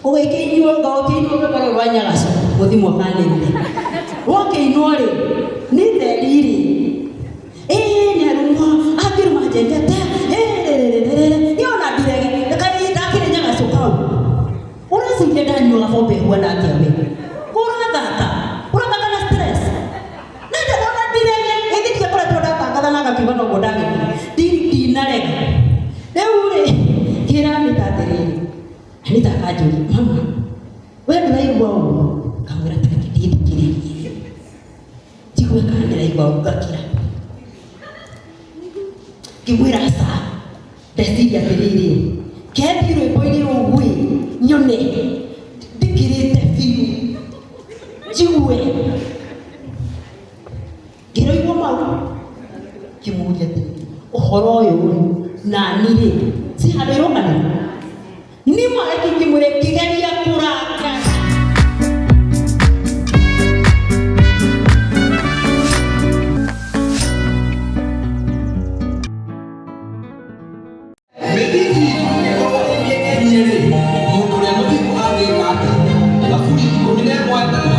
Ũgĩkĩinwo nga ũkĩinwo rwĩmbo rũu rwa Nyagaco gũthimwo kanĩrire. Rwakĩinwo rĩ, nĩ theri rĩ, ĩĩ nĩ arumwo, angĩruma njendete, ĩĩ niĩ ona ndirege, kaĩ ndakĩrĩ Nyagaco kau. Ũreciria ndanyuaga bombe ĩhuana atĩa we? Ũrathaka, ũrathaka na stress. Na ona ndirege, ĩthĩ ndiakoretwo ndatangatha na ngakiuga noguo ndagĩkire. Ndinarega. Rĩu rĩ, ngĩra Anita atĩrĩrĩ, Anita akanjũria, mama, we ndũraigua ũguo? Ngamwĩra ta reke thiĩ thikĩrĩrie. Njigue kana ndĩraigua ũguo ngakira. Ngĩmwĩra aca, ndeciria atĩrĩrĩ, kethiĩ rwĩmbo-inĩ rũu ĩ, nyone ndikirĩte biũ, njigue. Ngĩroigua mau, ngĩmũria atĩrĩrĩ, ũhoro ũyũ rĩ, nani rĩ, ci handũ irũmanĩrĩire? Nĩ ma reke ngĩmwĩre ngĩgeria kũrakara. Mĩthingi ĩkorwo ĩmĩeherie-rĩ, mũndũ ũrĩa mũthingu angĩka atĩa? Thaburi 11:3.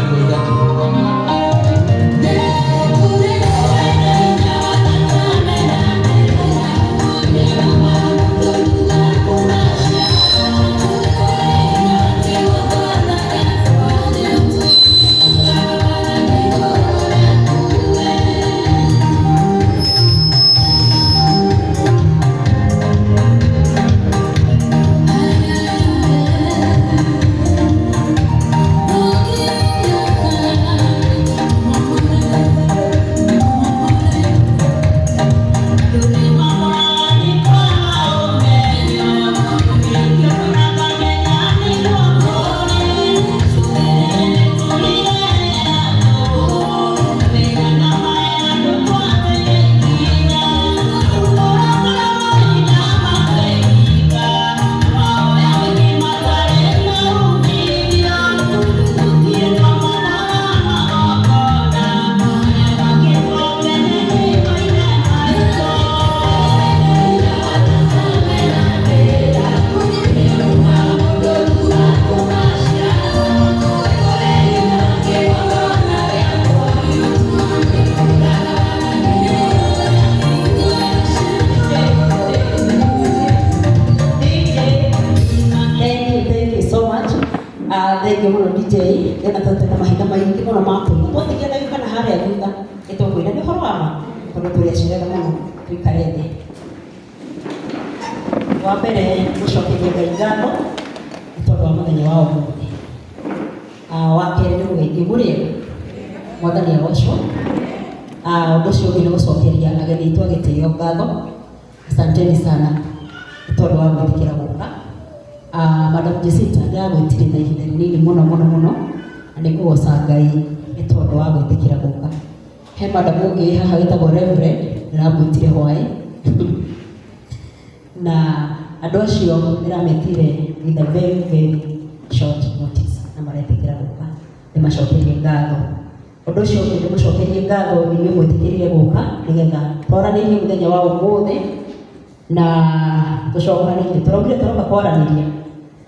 Thank you, thank you so much. Thank you mũno DJ. Ndĩna tũtena mahinda maingĩ mũno ma kũina. Twatigia ndagĩka kana harĩa thutha nĩtũkwĩra nĩ ũhoro wa ma tondũ tũrĩ acerere mũno tũikare thĩ. Wa mbere gũcokeria Ngai ngatho nĩ tondũ wa mũthenya wa ũmũthĩ. Wa kerĩ nĩ mũgeithio mũrĩega mwathani agocwo. Ũndũ ũcio ũngĩ nĩ gũcokeria ageni aitũ a gĩtĩo ngatho. Asanteni sana nĩ tondũ wa gwĩtĩkĩra gũka. Madam Jacinta ndĩragwĩtire na ihinda rĩnini mũno mũno mũno na nĩ ngũgoca Ngai nĩ tondũ wa gwĩtĩkĩra gũka. He madam ũngĩ haha wĩtagwo Reverend ndĩramwĩtire hwaĩ na andũ acio ndĩrametire with a very very short notice na maretĩkĩra gũka ndĩmacokerie ngatho. Ũndũ ũcio ũngĩ ndĩmũcokerie ngatho inyuĩ mwĩtĩkĩrire gũka nĩgetha twaranĩrie mũthenya wa ũmũthĩ na tũcokanĩrie. Tũraugire tũroka kwaranĩria,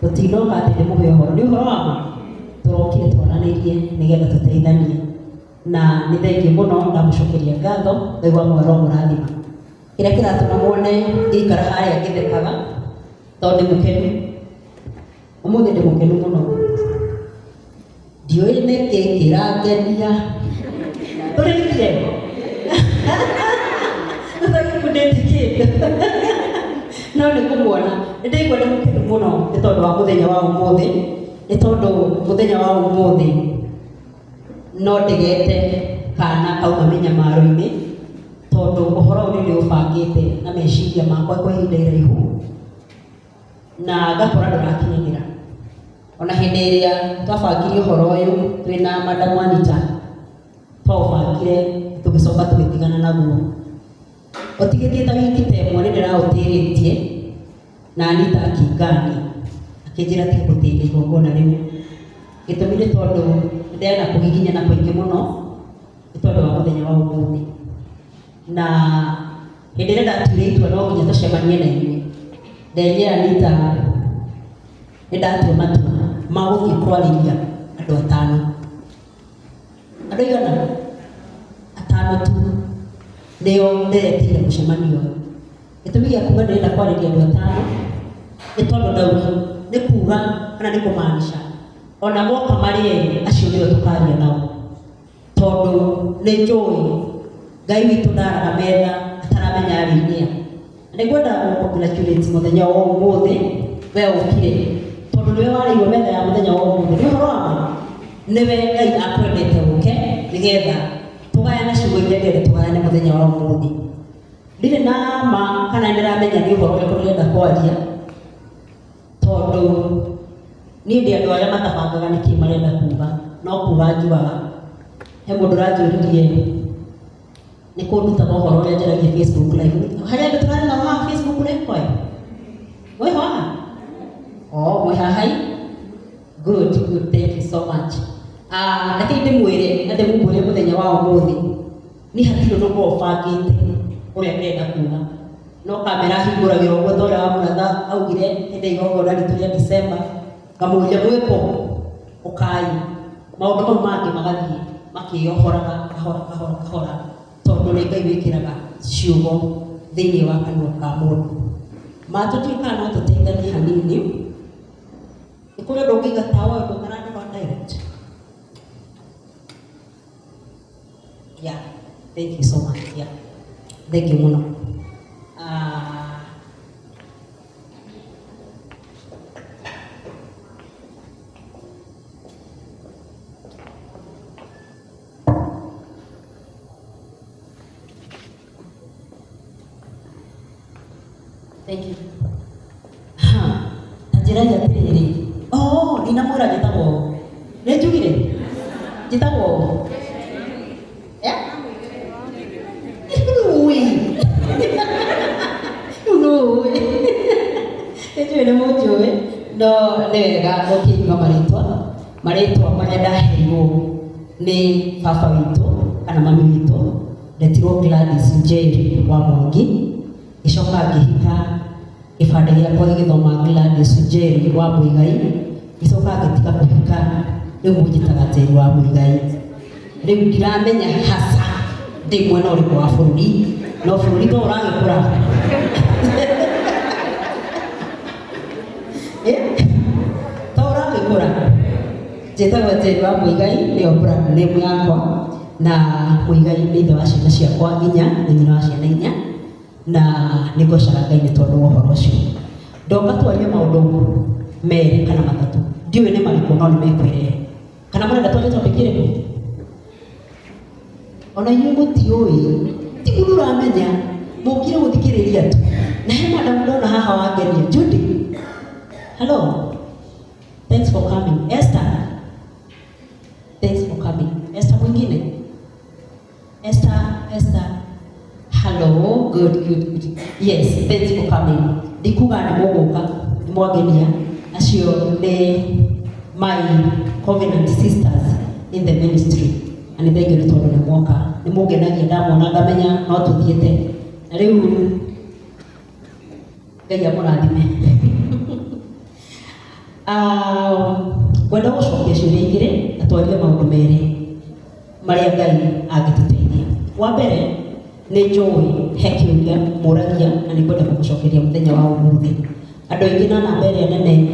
tũtinoka atĩ ndĩmũhe ũhoro, nĩ ũhoro wa ma tũrokire twaranĩrie nĩgetha tũteithanie. Na nĩ thengiũ mũno ndamũcokeria ngatho, Ngai wa muoyo aromũrathima. Kĩrĩa kĩratũma muone ngĩikara harĩa ngĩthekaga tondũ ndĩ mũkenu. Ũmũthĩ ndĩ mũkenu mũno. Ndiũĩ nĩkĩ kĩrangenia. Tũrĩkie. Tũtagĩkundĩtie kĩndũ. No nĩ kũmuona. Nĩ ndaigua ndĩ mũkenu mũno nĩ tondũ wa mũthenya wa ũmũthĩ. Nĩ tondũ mũthenya wa ũmũthĩ no ndĩgete kana kauma mĩnyamaro-inĩ tondũ ũhoro ũyũ nĩ ndĩũbangĩte na meciria makwa kwa ihinda iraihu na ngakora ndũrakinyanĩra. Ona hĩndĩ ĩrĩa twabangire ũhoro ũyũ twĩna Madam Anita twaũbangire tũgĩcoka tũgĩtigana naguo. Ũtigĩtie ta wiki ta ĩmwe nĩ ndĩraũtĩrĩtie na Anita akĩngania akĩnjĩra tiga gũtĩria igongona rĩu. Gĩtũmi nĩ tondũ nĩndĩrenda kũgiginyana kũingĩ mũno nĩ tondũ wa mũthenya wa ũmũthĩ. Na hĩndĩ ĩrĩa ndatuire itua no nginya tũcemanie na inyuĩ, nderire Anita nĩ ndatua matua Ma gũthiĩ kwarĩria andũ atano. Andũ aigana? Atano tu nĩo ndĩretĩire mũcemanio ũyũ. Gĩtũmi gĩa kuga ndĩrenda kwarĩria andũ atano nĩ tondũ ndauga nĩ kuga kana nĩ kũmaanisha ona moka marĩ erĩ acio nĩo tũkaria nao, tondũ nĩ njũĩ Ngai witũ ndaraga metha ataramenya arĩ-inĩ a. Na nĩngwenda gũ-congratulate mũthenya wa ũmũthĩ we ũkire, tondũ nĩwe warĩirwo metha ya mũthenya wa ũmũthĩ. Nĩ ũhoro wa ma, nĩwe Ngai akwendete ũke nĩgetha tũgayane ciugo iria ndĩrenda tũgayane mũthenya wa ũmũthĩ. Ndirĩ na ma kana nĩndĩramenya nĩ ũhoro ũrĩkũ ndĩrenda kwaria, tondũ niĩ ndĩ andũ arĩa matabangaga nĩkĩ marenda kuga, no kuga njugaga. He mũndũ ũranjũririe nĩ kũndutaga ũhoro ũrĩa njaragia Facebook live. Harĩ andũ tũrarĩ nao haha Facebook live kwayo? Mwĩho haha? Oh, mwĩ haha i? Good, good, thank you so much. Ah, reke ndĩmwĩre na ndĩmumbũre mũthenya wa ũmũthĩ, niĩ hatirĩ ũndũ ngoragwo bangĩte ũrĩa ndĩrenda kuga, no kamera hingũragĩra ũguo ta ũrĩa wa mũratha augire hĩndĩ ya igongona ritũ rĩa December, ngamũria mwĩkũ, ũkai. Maũndũ mau mangĩ magathiĩ makĩyohoraga kahora kahora kahora, tondũ nĩ Ngai wĩkĩraga ciugo thĩinĩ wa kanua ka mũndũ. Ma tũtiũĩ kana no tũteithanie hanini, nĩ kũrĩ ũndũ ũngĩiga tawa ũyũ ũtarandora direct? Yeah, thank you so much. Yeah, thank you mũno. Ah, thank you. Ha, ta njĩrai atĩrĩrĩ. Oh, ndinamwĩra njĩtagwo ũũ. Nĩ njugire? Njĩtagwo ũũ. Eh? Rĩu Rĩu nũ ũĩ. Nĩnjũĩ nĩ mũnjũĩ, no nĩ wega gũkĩigua marĩtwa. Marĩtwa marĩa ndaheirwo nĩ baba witũ kana mami witũ, ndetirwo Gladys Njeri wa Mwangi, ngĩcoka ngĩhika gĩbandĩ gĩakwa gĩgĩthoma Gladys Njeri wa Mũigai, ngĩcoka ngĩtiga kũhika, rĩu mũnjĩtaga Njeri wa Mũigai. Rĩu ndiramenya hasa ndĩ mwena ũrĩkũ wa bũrũri, no bũrũri to ũragĩkũra. Eh? To ũragĩkũra. Njĩtagwo Njeri wa Mũigai, nĩyo brand name yakwa, na Mũigai nĩ ithe wa ciana ciakwa inya, nĩ nyina wa ciana inya, na nĩ ngocaga Ngai nĩ tondũ wa ũhoro ũcio. Ndoka twarie maũndũ merĩ kana matatũ, ndiũĩ nĩ marĩkũ no nĩ mekwĩrehe. Kana mũrenda twarie topic ĩrĩkũ? Ona inyuĩ mũtiũĩ, ti mũndũ ũramenya, mũkire gũthikĩrĩria tu. Na he madam ndona haha wangenia, Judy. Hello. Thanks for coming. Esther. Thanks for coming. Esther mwingine? Esther, Esther. Hello, good, good, good. Yes, thanks for coming. Ndikuga nĩ mũgũka, nĩ mwangenia. Acio nĩ my covenant sisters in the ministry. Na nĩ thengiũ nĩ tondũ nĩ mwoka. Nĩ mũngenagia ndamona ngamenya no tũthiĩte. Na rĩu Ngai amũrathime. Ah, ngwenda gũcokia ciũria igĩrĩ na twarie maũndũ merĩ marĩa Ngai angĩtũteithia. Wa mbere nĩ njũĩ he kĩũria mũragia na nĩ ngwenda gũgũcokeria mũthenya wa ũmũthĩ. Andũ aingĩ na namba ĩrĩa nene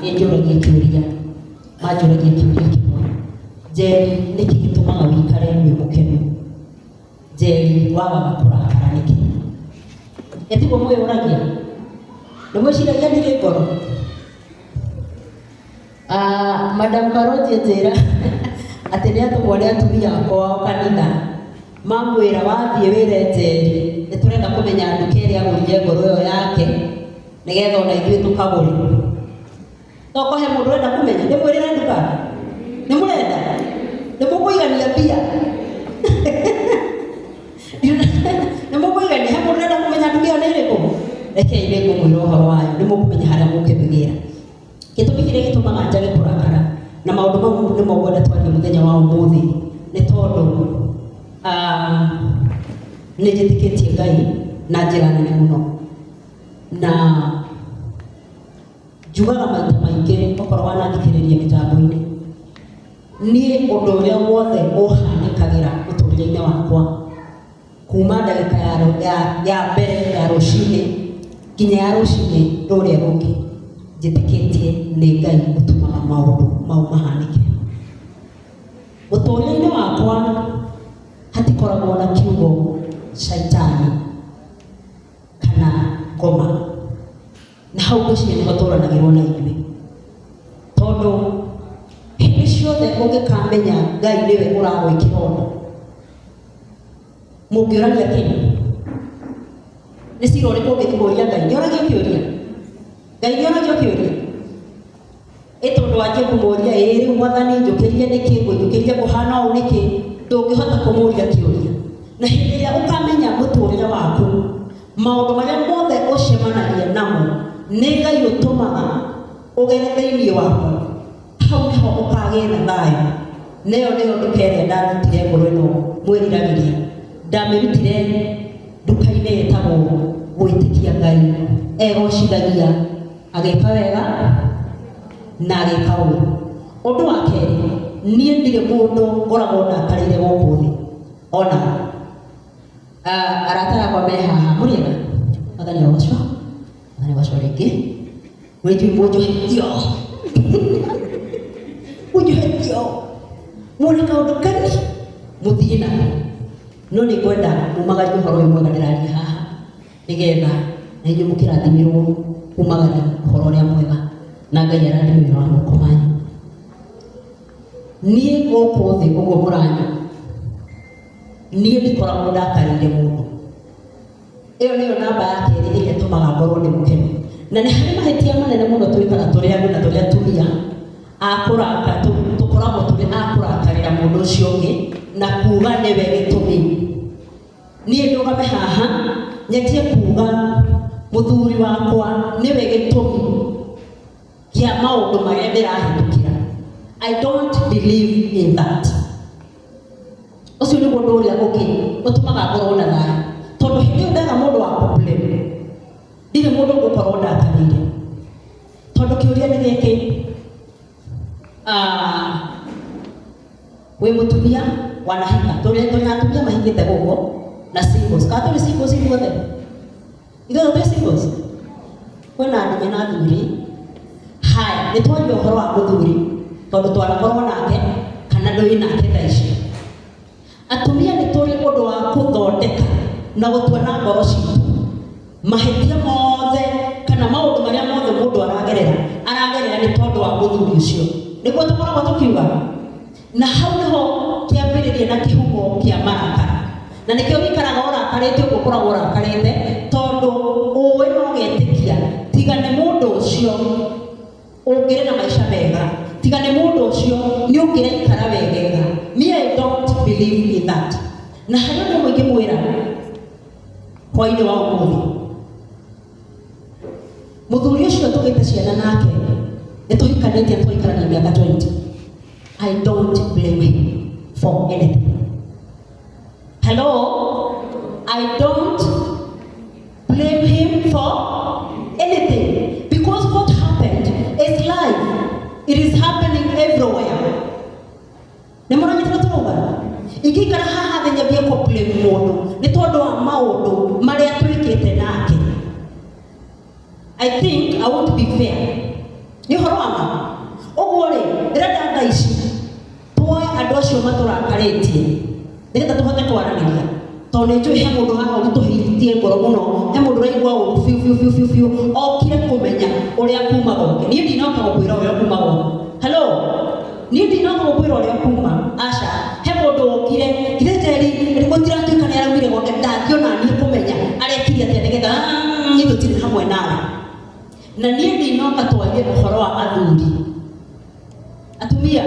ĩnjũragia kĩũria, manjũragia kĩũria kĩmwe, Njeri, nĩkĩ gĩtũmaga wĩikare wĩ mũkenu? Njeri, wagaga kũrakara nĩkĩ? Ĩtiguo mwĩyũragia? Nĩ mwĩciragia ndirĩ ngoro? Ah, Madam Karoti anjĩra atĩ nĩ atũmwo nĩ atumia akwa kanitha mamwĩra wathiĩ wĩre Njeri nĩ tũrenda kũmenya nduka ĩrĩa agũrire ngoro ĩyo yake nĩgetha ona ithuĩ tũkagũre. Toko he mũndũ ũrenda kũmenya ndĩmwĩrĩre nduka? Nĩ mũrenda? Nĩ mũkũigania mbia? Nĩ mũkũigania? He mũndũ ũrenda kũmenya nduka ĩyo nĩ ĩrĩkũ? Rekei nĩ ngũmwĩra ũhoro wayo, nĩ mũkũmenya harĩa mũkĩmĩgĩra. Gĩtũmi kĩrĩa gĩtũmaga njage kũrakara na maũndũ mau nĩmo ngwenda twarie mũthenya wa ũmũthĩ nĩ tondũ nĩ njĩtĩkĩtie Ngai na njĩra nene mũno, na Njugaga maita maingĩ okorwo wanathikĩrĩria mĩtambo-inĩ, niĩ ũndũ ũrĩa wothe ũhanĩkagĩra mũtũrĩre-inĩ wakwa kuma ndagĩka ya mbere ya rũcinĩ nginya ya rũcinĩ rũrĩa rũngĩ, njĩtĩkĩtie nĩ Ngai ũtũmaga maũndũ mau mahanĩke. Mũtũrĩre-inĩ wakwa hatikoragwo na kiugo caitani kana ngoma, na hau ngwĩciria nĩho tũranagĩrwo na ithuĩ, tondũ hĩndĩ ciothe ũngĩkamenya Ngai nĩwe ũragwĩkĩra ũndũ, mũngĩũrania kĩ nĩ cira ũrĩkũ ũngĩthiĩ kũũria Ngai? Nĩ ũragio kĩũria? Ngai nĩ ũragio kĩũria? Ĩ tondũ wanjie kũmũria, ĩ rĩu Mwathani njũkĩrie nĩkĩ, ngũnjũkĩrie kũhana ũũ nĩkĩ, ndũngĩhota kũmũria kĩũria. Na hĩndĩ ĩrĩa ũkamenya mũtũrĩre waku, maũndũ marĩa mothe ũcemanagia namo nĩ Ngai ũtũmaga ũgere thĩinĩ waku, hau nĩho ũkagĩa na thayũ. Neyo nĩyo nduka ĩrĩa ndarutire ngoro ĩno mwĩriragĩria, ndamĩrutire nduka-inĩ ĩtagwo gwĩtĩkia Ngai egocithagia agĩka wega na agĩka ũru. Ũndũ wa kerĩ, niĩ ndirĩ mũndũ ngoragwo ndakarĩire gũkũ thĩ ona arata akwa me haha mũrĩega, Mwathani agocwo, Mwathani agocwo rĩngĩ. Mũnjui mũnjohetio, mũnjohetio muone kaũndũ kani mũthiĩ nako, no nĩ ngwenda mumagarie ũhoro ũyũ mwega ndĩraria haha, nĩgetha na inyuĩ mũkĩrathimirwo kumagaria ũhoro ũrĩa mwega, na Ngai arathime wĩra wa moko manyu. Niĩ gũkũ thĩ ũguo mũranyona, niĩ ndikoragwo ndakarĩire mũndũ. Ĩyo nĩyo namba ya kerĩ ĩrĩa ĩtũmaga ngorwo ndĩ mũkenu. Na nĩ harĩ mahĩtia manene mũno twĩkaga tũrĩ andũ na tũrĩ atumia a kũraka, tũkoragwo tũrĩ a kũrakarĩra mũndũ ũcio ũngĩ na kuga nĩwe gĩtũmi. Niĩ ndũgame haha nyanjie kuga mũthuri wakwa nĩwe gĩtũmi kĩa maũndũ marĩa ndĩrahĩtũkĩra. I don't believe in that. Ũcio nĩguo ũndũ ũrĩa ũngĩ ũtũmaga ngorwo na thayũ, tondũ hĩndĩ ĩyo ndaga mũndũ wa kũ-blame, ndirĩ mũndũ ngũkorwo ndakarĩire, tondũ kĩũria nĩ gĩkĩ, wĩ mũtumia wanahika, tũrĩ na atumia mahikĩte gũkũ na singles, kana tũrĩ singles ithuothe? Ithuothe twĩ singles? Kwĩna arũme na athuri. Haya, nĩ twaria ũhoro wa mũthuri, tondũ twanakorwo nake kana ndũrĩ nake thaa ici. Atumia nĩ tũrĩ ũndũ wa gũthondeka na gũtua na ngoro citũ mahĩtia mothe kana maũndũ marĩa mothe mũndũ aragerera, aragerera nĩ tondũ wa mũthuri ũcio, nĩguo tũkoragwo tũkiuga. Na hau nĩho kĩambĩrĩria na kĩhumo kĩa marakara, na nĩkĩo wĩikaraga ũrakarĩte ũguo ũkoragwo ũrakarĩte, tondũ ũĩ no ũgetĩkia tiga nĩ mũndũ ũcio ũngĩrĩ na maica mega, tiga nĩ mũndũ ũcio nĩ ũngĩraikara wegega. Me, I don't believe in that. Na harĩ ũndũ ũmwe ingĩmwĩra hwainĩ wa ũmũthĩ, mũthuri ũcio tũgĩte ciana nake, nĩ tũhikanĩtie, twaikarania mĩaka 20. I don't blame him for anything. Hello? I don't blame him for anything, because what happened is life. It is happening everywhere. Nĩ mũranyitana tũrauga? Ingĩikara haha thĩ nyambie kũ blame mũndũ nĩ tondũ wa maũndũ marĩa twĩkĩte nake, I think I won't be fair. Nĩ ũhoro wa ma. Ũguo rĩ, ndĩrenda thaa ici tuoe andũ acio matũrakarĩtie nĩgetha tũhote kwaranĩria, tondũ nĩ njũĩ he mũndũ haha ũritũhĩtie ngoro mũno, he mũndũ ũraigua ũru biũ biũ biũ biũ biũ, okire kũmenya ũrĩa kuma gwake. Niĩ ndinoka gũkwĩra ũrĩa kuma gwake. Hello? Niĩ ndinoka gũkwĩra ũrĩa kuma. Aca, he mũndũ wokire, ithe Njeri gũtiratuĩka nĩ araumire gwake, ndangĩona niĩ kũmenya arekire atĩa nĩgetha niĩ tũtirĩ hamwe nawe. Na niĩ ndinoka twarie ũhoro wa athuri. Atumia,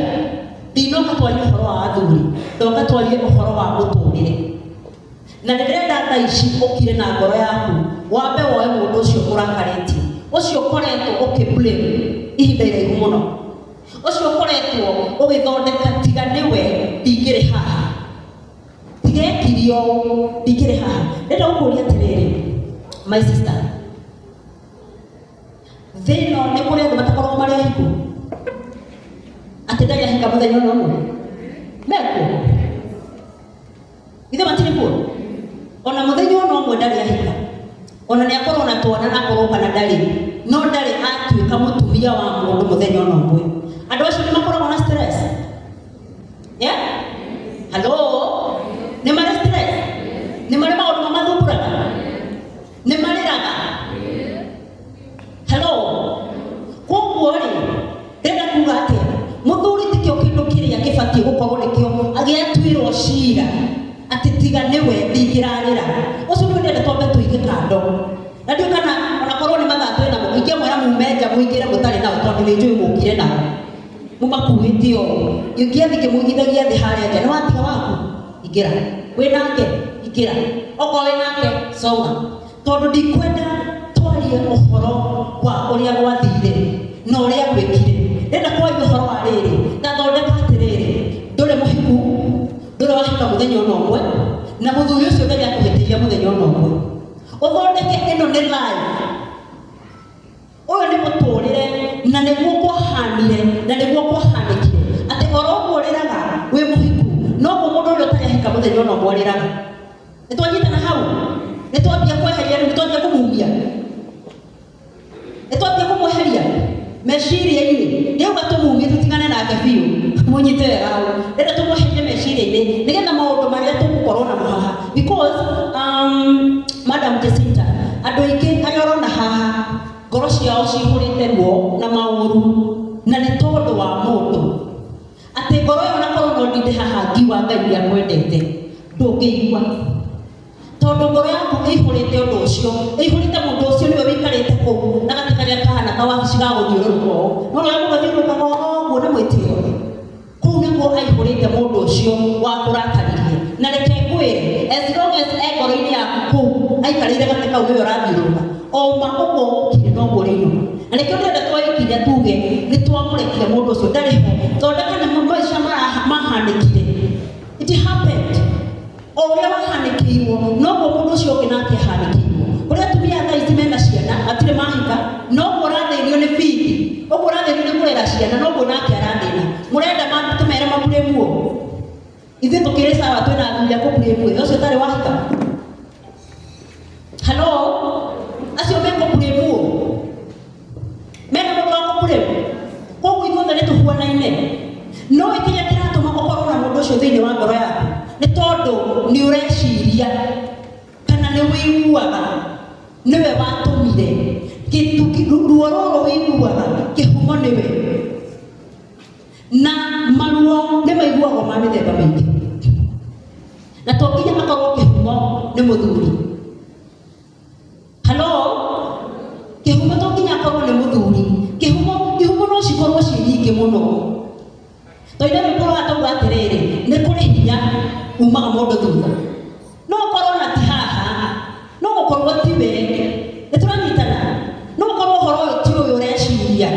ndinoka twarie ũhoro wa athuri, ndoka twarie ũhoro wa mũtũrĩre. Na nĩ ndĩrenda thaa ici ũkire na ngoro yaku, wambe woe mũndũ ũcio ũrakarĩtie, ũcio ũkoretwo ũkĩ-blame ihinda iraihu mũno, ũcio ũkoretwo ũgĩthondeka tiga nĩwe ndingĩrĩ haha, tiga ekire ũũ ndingĩrĩ haha. Ndĩrenda gũkũria atĩrĩrĩ, my sister, thĩ ĩno nĩ kũrĩ andũ. ahika mũthenya ona ũmwe mekuo ithe matirĩ kuo ona mũthenya ona ũmwe ndarĩ ahika ona nĩ akorwo na twana na akorwo kana ndarĩ no ndarĩ atuĩka mũtumia wa mũndũ mũthenya ona ũmwe. Andũ acio nĩ makoragwo na stress, yeah? Hello, nĩ marĩ stress, nĩ marĩ maũndũ mamathumbũraga, nĩ marĩraga. Hello, koguo rĩ ndĩrenda kuga atĩa, mũthuri tikĩo kĩndũ kĩrĩa kĩbatiĩ gũkorwo nĩkĩo agĩatuĩrwo cira atĩ tiga nĩwe ndingĩrarĩra. Ũcio nĩwe ndĩrenda twambe tũige kando, na ndiũĩ kana onakorwo nĩ mathaa twĩ namo, ingĩamwĩra mume nja mũingĩre mũtarĩ nao, tondũ nĩ njũĩ mũkire nao mũmakuĩte ũũ, ingĩathiĩ ngĩmũigithagia thĩ harĩa nja, nĩ watiga waku, ingĩra, wĩ nake, ingĩra, okorwo wĩ nake songa, tondũ ndikwenda twarie ũhoro wa ũrĩa gwathire na ũrĩa gwĩkire. Ndĩrenda kwaria ũhoro wa rĩrĩ, ta thondeka atĩrĩrĩ, ndũrĩ mũhiku, ndũrĩ wahika mũthenya ona ũmwe, na mũthuri ũcio ndarĩ akũhĩtĩria mũthenya ona ũmwe. Ũthondeke ĩno nĩ life, ũyũ nĩ mũtũrĩre, na nĩguo kwahanire na nĩguo kwahanĩkire, atĩ oro ũguo ũrĩraga wĩ mũhiku noguo mũndũ ũrĩa ũtarĩ ahika mũthenya ona ũmwe arĩraga. Nĩ twanyitana hau? Nĩ twambia kweheria rĩu, nĩ twambia kũmumia, nĩ twambia kũmweheria meciria-inĩ. Ndĩauga tũmumie tũtigane nake biũ, mũnyite wega hau. Ndĩrenda tũmweherie meciria-inĩ nĩgetha maũndũ marĩa tũgũkorwo namo haha, because Madam Jacinta, andũ aingĩ arĩa ũrona haha ngoro ciao cihũrĩte ruo na maũru, na nĩ tondũ wa mũndũ atĩ ngoro ĩyo onakorwo no ndinde haha ngiuga Ngai nĩ akwendete, ndũngĩigua, tondũ ngoro yaku ĩihũrĩte ũndũ ũcio, ĩihũrĩte mũndũ ũcio nĩwe wĩikarĩte kũu na gatĩ karĩa kahana kawabici ga gũthiũrũrũka ũũ, no ũrĩa mũgathiũrũrũkaga ũguo na mwĩtĩo, kũu nĩkuo aihũrĩte mũndũ ũcio wakũrakaririe. Na reke ngwĩre, as long as e ngoro-inĩ yaku kũu aikarĩire gatĩ kau nĩwe ũrathiũrũrũka, oma ũguo ũkire noguo ũrĩinũka. Na nĩkĩo ndĩrenda tuoe ikinya tuge nĩ twamũrekia mũndũ ũcio, ndarĩ ho, thondeka nĩ maica mahanĩkire, it happened, o ũrĩa wahanĩkĩirwo noguo mũndũ ũcio ũngĩ nake ahanĩkĩirwo. Kũrĩ atumia thaa ici mena ciana matirĩ mahika, noguo ũrathĩnio nĩ bithi, ũguo ũrathĩnio nĩ kũrera ciana, noguo nake arathĩna. Mũrenda tũmere maburĩmuo? Ithuĩ tũkĩrĩ sawa, twĩna athuri a kũburĩmuo, ũcio ũtarĩ wahika. Hello, acio mekũburĩmuo mena mũndũ wa kũburĩmu. Koguo ithuothe nĩ tũhuanaine, no kĩrĩa kĩratũma ũkorwo na mũndũ ũcio thĩinĩ wa ngoro yaku nĩ tondũ nĩ ũreciria kana nĩ wĩiguaga nĩwe watũmire ruo rũrũ wĩiguaga, kĩhumo nĩwe. Na maruo nĩ maiguagwo ma mĩthemba mĩingĩ, na to nginya makorwo kĩhumo nĩ mũthuri. Hello, kĩhumo to nginya akorwo nĩ mũthuri, kĩhumo ihumo no cikorwo ciĩ nyingĩ mũno. Twaina rwĩmbo rwa atĩrĩrĩ, nĩ kũrĩ hinya umaga mũndũ thutha, no ũkorwo na ti haha, no gũkorwo ti we, nĩ tũranyitana, no ũkorwo ũhoro ũyũ ti ũyũ ũreciria.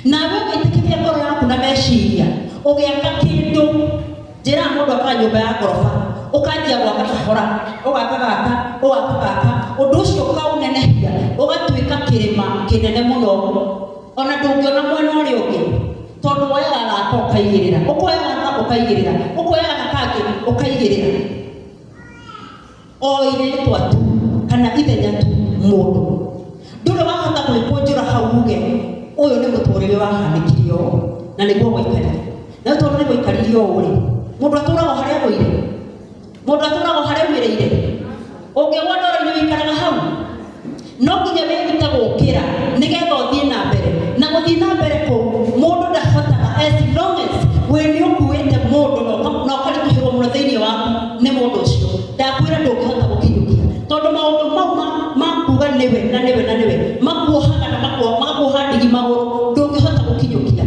Nawe ũgĩtĩkĩria ngoro yaku na meciria ũgĩaka kĩndũ, njĩraga mũndũ akaga nyũmba ya ngoroba, ũkanjia gwaka kahora, ũgaka gaka, ũgaka gaka, ũndũ ũcio ũkaũnenehia ũgatuĩka kĩrĩma kĩnene mũno, ona ndũngĩona mwena ũrĩa ũngĩ, tondũ woyaga gaka ũkaigĩrĩra, ũkoya gaka ũkaigĩrĩra, ũkoya gaka kangĩ ũkaigĩrĩra, o irĩtwa tu kana ithenya tu. Mũndũ ndũrĩ wahota gwĩkũnjũra hau uge ũyũ nĩ mũtũrĩre wahanĩkire ũũ na nĩguo gwaikarire. Na tondũ nĩ gwaikarire ũũ rĩ, mũndũ atũraga harĩa agũire, mũndũ atũraga harĩa aumĩrĩire. Ũngĩgwa ndoro-inĩ wĩikaraga hau, no nginya wĩrute gũkĩra nĩgetha ũthiĩ na mbere. Na gũthiĩ na mbere kũu mũndũ ndahotaga as long as we nĩ ũkuĩte mũndũ na ũkaritũhĩrwo mũno thĩinĩ waku nĩ mũndũ ũcio. Ndakwĩra ndũngĩhota gũkinyũkia, tondũ maũndũ mau ma kuga nĩwe na nĩwe na nĩwe makuohaga na magakuoha ndigi magũrũ, ndũngĩhota gũkinyũkia.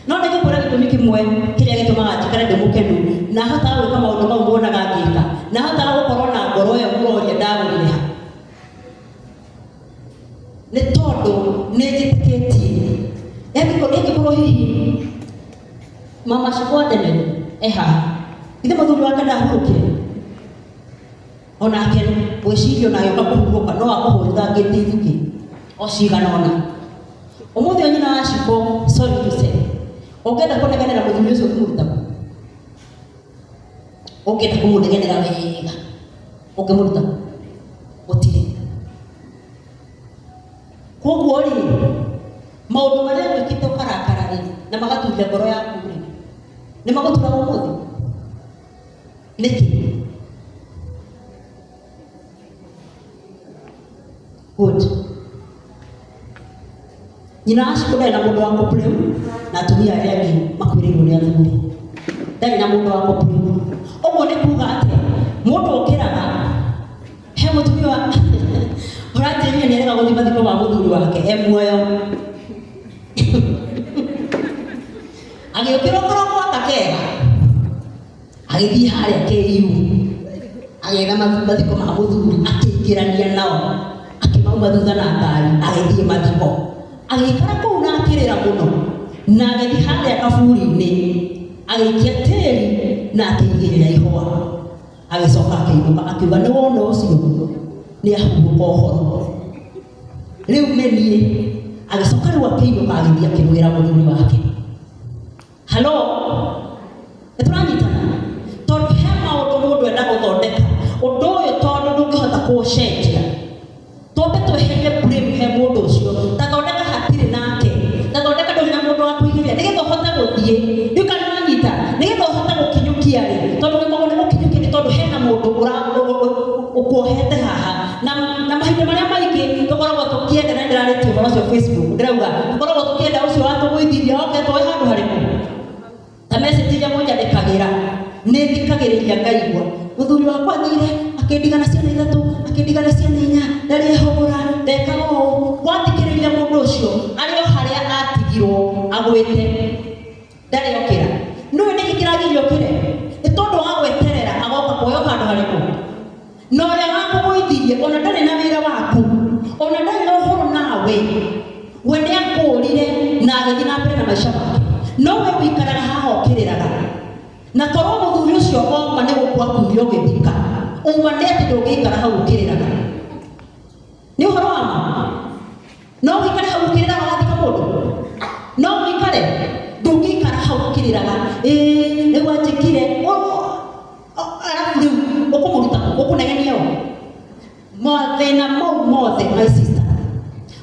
No nĩ ngũkwĩra gĩtũmi kĩmwe kĩrĩa gĩtũmaga njikare ndĩ mũkenu na hotaga gwĩka maũndũ mau muonaga ngĩka, na hotaga gũkorwo na ngoro ĩyo mũroria ndagũrire ha, nĩ tondũ nĩ njĩtĩkĩtie ĩngĩkorwo hihi mama Shiko tene e haha, ithe mũthuri wake ndahurũkire, onake gwĩciria ona agĩũka kũhurũka no akũhũrithangĩtie ithukĩ o cigana ũna. Ũmũthĩ o nyina wa Shiko, sorry to say, Ũngĩenda kũnegenera mũthuri ũcio ũngĩmũruta kũ? Ũngĩenda kũmũnegenera wega ũngĩmũruta kũ? Gũtirĩ. Koguo rĩ, maũndũ marĩa wĩkĩte ũkarakara rĩ, na magaturia ngoro yaku rĩ, nĩ magũturaga ũmũthĩ? Nĩkĩ? Good. Nyina wa Shiko ndarĩ na mũndũ wa kũblame na atumia arĩa angĩ makuĩrĩirwo nĩ athuri. Ndarĩ na mũndũ wa kũblame. Ũguo nĩ kuga atĩa? Mũndũ okĩraga he mũtumia wa ũranjĩrire nĩ arega gũthiĩ mathiko ma mũthuri wake e muoyo. Agĩũkĩra kĩroko akakega agĩthiĩ harĩa KU agĩetha mathiko ma mũthuri akĩingĩrania nao akĩmauma thutha na ngari agĩthiĩ mathiko agĩikara kũu na akĩrĩra mũno na agĩthiĩ harĩa kaburi-inĩ agĩikia tĩri na akĩigĩrĩra ihũa agĩcoka akĩinũka akiuga nĩ wona ũcio nĩ ahurũka ũhoro rĩu nĩ niĩ agĩcoka rĩu akĩinũka agĩthiĩ akĩrũĩra mũthuri wake. Halo, nĩ tũranyitana? Tondũ he maũndũ mũndũ enda gũthondeka ũndũ ũyũ tondũ ndũngĩhota kũũcenjia twambe tweherie blame he mũndũ ũcio ta thondeka hatirĩ nake ta thondeka ndũrĩ na mũndũ wa kũigĩrĩra nĩgetha ũhote gũthiĩ ndiũ kana nĩwanyita nĩgetha ũhote gũkinyũkia rĩ tondũ nĩmagwo nĩ gũkinyũkia nĩ tondũ hena mũndũ ũkuohete haha na mahinda marĩa maingĩ tũkoragwo tũkĩenda na ndĩrarĩtie ũhoro ũcio Facebook ndĩrauga tũkoragwo tũkĩenda ũcio watũgũithirie oke twoe handũ harĩkũ ta message iria mũnyandĩkagĩra nĩ thikagĩrĩria ngaigua mũthuri wakwa athire akĩndigana ciana ithatũ akĩndigana ciana inya ndarĩ ehũgũra ndekaga ũũ gwathikĩrĩria mũndũ ũcio arĩ o harĩa atigirwo agwĩte ndarĩ okĩra nĩũĩ nĩkĩ kĩragiria ũkĩre nĩ tondũ wa gweterera agoka kuoya handũ harĩkũ na ũrĩa wakũgũithirie ona ndarĩ na wĩra waku ona ndarĩ na ũhoro nawe we nĩ akũrire na agĩthiĩ na mbere na maica make no we ũikaraga haha ũkĩrĩraga na korwo mũthuri ũcio oma nĩ gũkua akuire ũgĩthika uma nĩ atĩ ndũngĩikara hau ũkĩrĩraga nĩ ũhoro wa ma no ũikare hau ũkĩrĩraga wathika mũndũ no ũikare ndũngĩikara hau ũkĩrĩraga ĩĩ rĩu anjĩkire arabu rĩu ũkũmũruta ũkũnegenia ũ mathĩna mau mothe my sister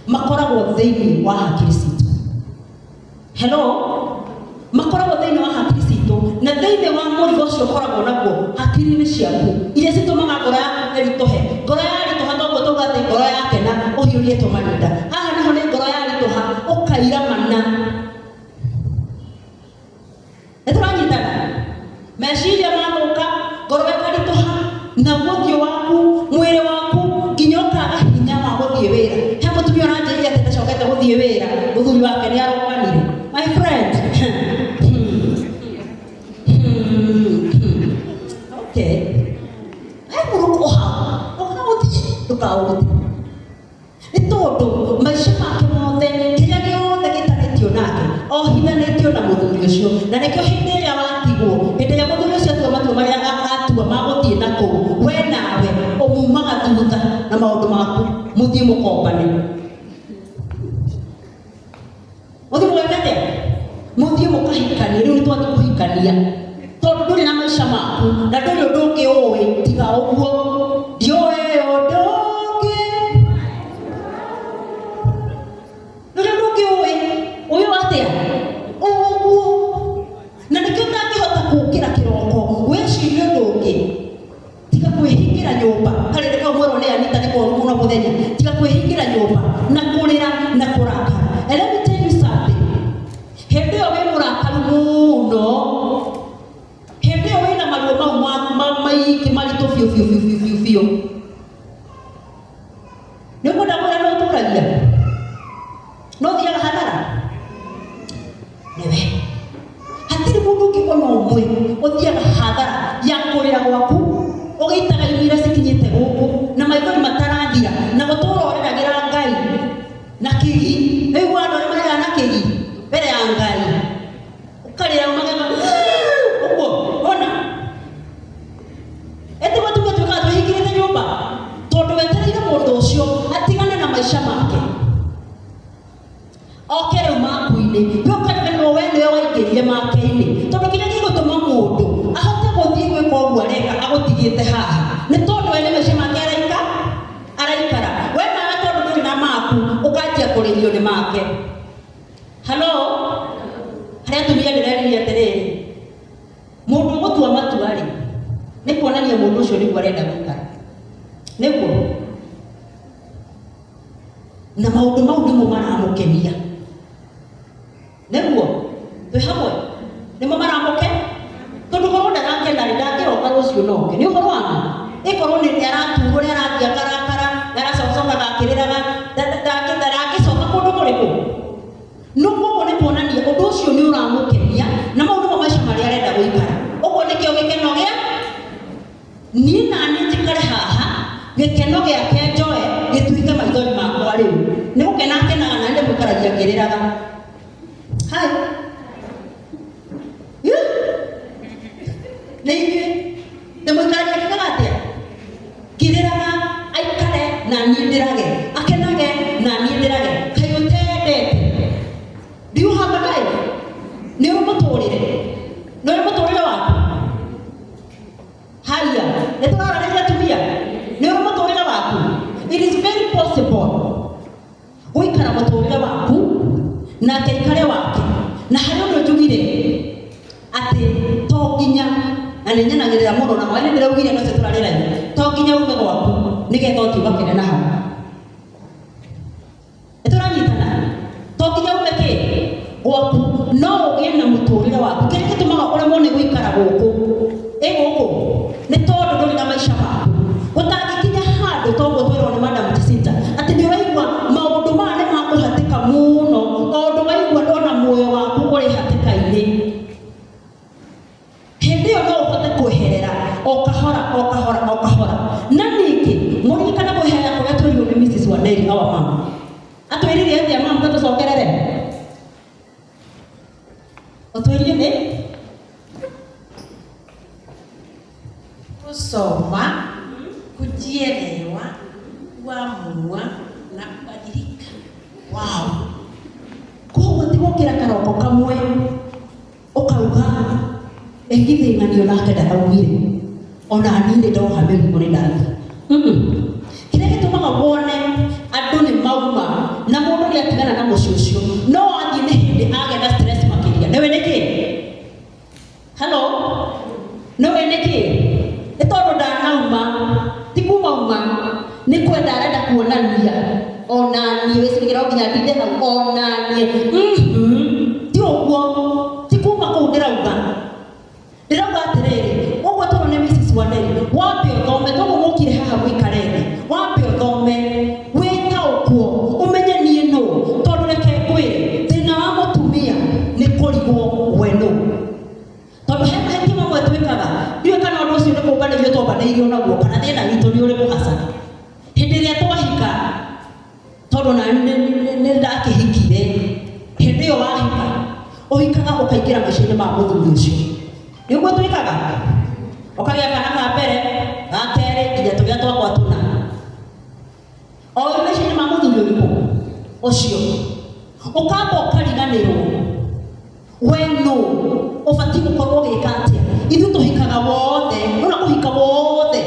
makoragwo thĩinĩ wa hakiri citũ. Hello, makoragwo thĩinĩ wa hakiri citũ na thĩinĩ wa mũrigo ũcio ũkoragwo naguo hakiri-inĩ ciaku iria citũmaga ngoro yaku ĩritũhe. Ngoro yaritũha toguo tauga atĩ ngoro yakena ũhiũrĩtwo marinda haha naho nĩ ngoro yaritũha ũkairamana. Nĩ tũranyitana? Meciria mathũka ngoro ĩkaritũha na ũthiũ waku mwĩrĩ waku nginya ũkaga hinya wa gũthiĩ wĩra. He mũtumia ũranjĩrire atĩ ndacokete gũthiĩ wĩra mũthuri wake nĩ arokanire. My friend, okay, he mũrũkũ hau ũkaũthiĩ ndũkaũrute nĩ tondũ maica make mothe kĩrĩa gĩothe gĩtarĩtio nake ohithanĩtio na mũthuri ũcio na nĩkĩo hĩndĩ ĩrĩa watigwo hĩndĩ ĩrĩa mũthuri ũcio atua matua marĩa atua ma gũthiĩ na kũu we nawe ũmumaga thutha na maũndũ maku mũthiĩ mũkombane mũthiĩ mũgeka atĩa mũthiĩ mũkahikanie rĩu nĩ twathiĩ kũhikania tondũ ndũrĩ na maica maku na ndũrĩ ũndũ ũngĩ ũĩ tiga ũguo ndiũĩ ũndũ ũngĩ ndũrĩ ũndũ ũngĩ ũĩ ũyũ atĩa ũguo na nĩkĩo ũtangĩhota kũũkĩra kĩroko wĩcirie ũndũ ũngĩ tiga kwĩhingĩra nyũmba karĩrĩ kau mwerwo nĩ Anita nĩ koru mũno mũthenya tiga kwĩhingĩra nyũmba na kũrĩra na kũrakara. And let me tell you something, hĩndĩ ĩyo wĩ mũrakaru mũno hĩndĩ ĩyo wĩna maruo mau maingĩ maritũ biũ biũ biũ biũ biũ biũ nĩ ũkwenda kwĩra no ũtũragia no ũthiaga hathara nĩwe hatirĩ mũndũ ũngĩ ona ũmwe ũthiaga hathara ya kũrĩra gwaku ũgĩitaga imira cikinyĩte gũkũ na maithori matarathira na gũtũra ũrĩragĩra Ngai na kĩgi rĩu andũ arĩa marĩraga na kĩgi mbere ya Ngai ũkarĩra ũmagema ũguo ona ĩtiguo tuge tuĩkaga twĩhingĩrĩte nyũmba Oke rĩu maku-inĩ, we ũkariganĩrwo we nĩwe waingĩrire make-inĩ, tondũ kĩrĩa gĩgũtũma mũndũ ahote gũthiĩ gwĩka ũguo areka agũtigĩte haha nĩ tondũ we nĩ maica make araika araikara, we nawe tondũ ndũrĩ na maku ũkanjia kũrĩrio nĩ make. Halo, harĩa atumia ndĩreririe atĩrĩrĩ, mũndũ ũgũtua matua rĩ, nĩ kuonania mũndũ ũcio nĩguo arenda gũikara, nĩguo na maũndũ mau nĩmo maramũkenia, nĩguo twĩ hamwe, nĩmo maramũke, tondũ korwo ndarakena rĩ, ndangĩroka rũciũ noke, nĩ ũhoro wa ma. Ĩkorwo nĩ araturwo, nĩ arathiĩ akarakara, nĩ aracocokaga akĩrĩraga, ndangĩcoka kũndũ kũrĩkũ. No koguo nĩ kuonania ũndũ ũcio nĩ ũramũkenia, na mau nĩmo maica marĩa arenda gũikara. Ũguo nĩkĩo gĩkeno gĩa niĩ na niĩ njikare haha, gĩkeno gĩake njoe gĩtuĩke maithori makwa rĩu. Nĩ gũkena akenaga na ndĩmũikaragia ngĩrĩraga. Hai. Nĩ ithuĩ ndĩmũikaragia ngĩkaga atĩa? Ngĩrĩraga aikare na niĩ ndĩrage, akenage na niĩ ndĩrage. Kaĩ ũtendete? Do you have a life? Nĩ ũrĩ mũtũrĩre? Nĩ ũrĩ mũtũrĩre waku? Haya, nĩ tũraranĩria atumia? Nĩ ũrĩ mũtũrĩre waku? It is very possible gũikara mũtũrĩre waku nake aikare wake. Na harĩ ũndũ njugire atĩ to nginya, na nĩ nyanagĩrĩra mũno na hwaĩ ndĩraugire no tũrarĩragia, to nginya ume gwaku nĩgetha ũthiĩ ũgakene na hau. Nĩ tũranyitana? To nginya ume kĩ gwaku, no ũgĩe na mũtũrĩre waku. Kĩrĩa gĩtũmaga ũremwo nĩ gũikara gũkũ ĩ gũkũ nĩ tondũ ndũrĩ na maica maku. Ũtangĩkinya handũ toguo twĩrwo nĩ Madam Jacinta atĩ nĩ ũraigua maũndũ maya nĩ makũhatĩka mũno, o ũndũ waigua ndona muoyo waku ũrĩ hatĩka-inĩ, hĩndĩ ĩyo no ũhote kweherera o kahora o kahora o kahora. Na ningĩ mũririkane kweherera kũrĩa twerirwo nĩ Mrs. Wanderi our mama. Atwĩrire atĩa mama? Tũcokerere. Ũtwĩrire nĩ kusoma, kujielewa, kuamua na kubadilika. Wow. Koguo ti gũkĩra karoko kamwe ũkauga ĩgithĩnganio nake ndaraugire ona niĩ nĩ ndoha mĩrigo nĩ ndathiĩ. Kĩrĩa gĩtũmaga wone andũ nĩ mauma na mũndũ nĩ atigana na mũciĩ ũcio, no athiĩ nĩ hĩndĩ agĩa na stress makĩria. Nĩwe nĩkĩ? Hello? Nĩwe nĩkĩ? Nĩ tondũ ndanauma, ti kuma uma, nĩ kwenda arenda kuonania ona niĩ wĩcirĩrie no nginya ndinde hau ona niĩ. Ti ũguo, ti kuma kũu ndĩrauga. Ndĩrauga atĩrĩrĩ, ũguo tondũ nĩ Mrs. Wanderi, wambe ũthome, toguo mũkire haha mũikare thĩ, wambe ũthome, wĩtaũkwo, ũmenye niĩ nũ, tondũ reke ngwĩre, thĩna wa mũtumia nĩ kũrigwo we nũ. Tondũ he mahĩtia mamwe twĩkaga, ndiũĩ kana ũndũ ũcio nĩ kũmbanĩrio twambanĩirio naguo, kana thĩna witũ nĩ ũrĩ mũhasa. Hĩndĩ ĩrĩa twahika, tondũ na nĩ ndakĩhikire, hĩndĩ ĩyo wahika, ũhikaga ũkaingĩra maica-inĩ ma mũthuri ũcio. Nĩ ũguo twĩkaga? Ũkagĩa kana ka mbere, ga kerĩ, nginya tũrĩa twakwa tũna. O ũrĩ maica-inĩ ma mũthuri ũrĩkũ? Ũcio. Ũkamba ũkariganĩrwo we nũ, ũbatiĩ gũkorwo ũgĩka atĩa. Ithuĩ tũhikaga wothe, nĩwona kũhika wothe,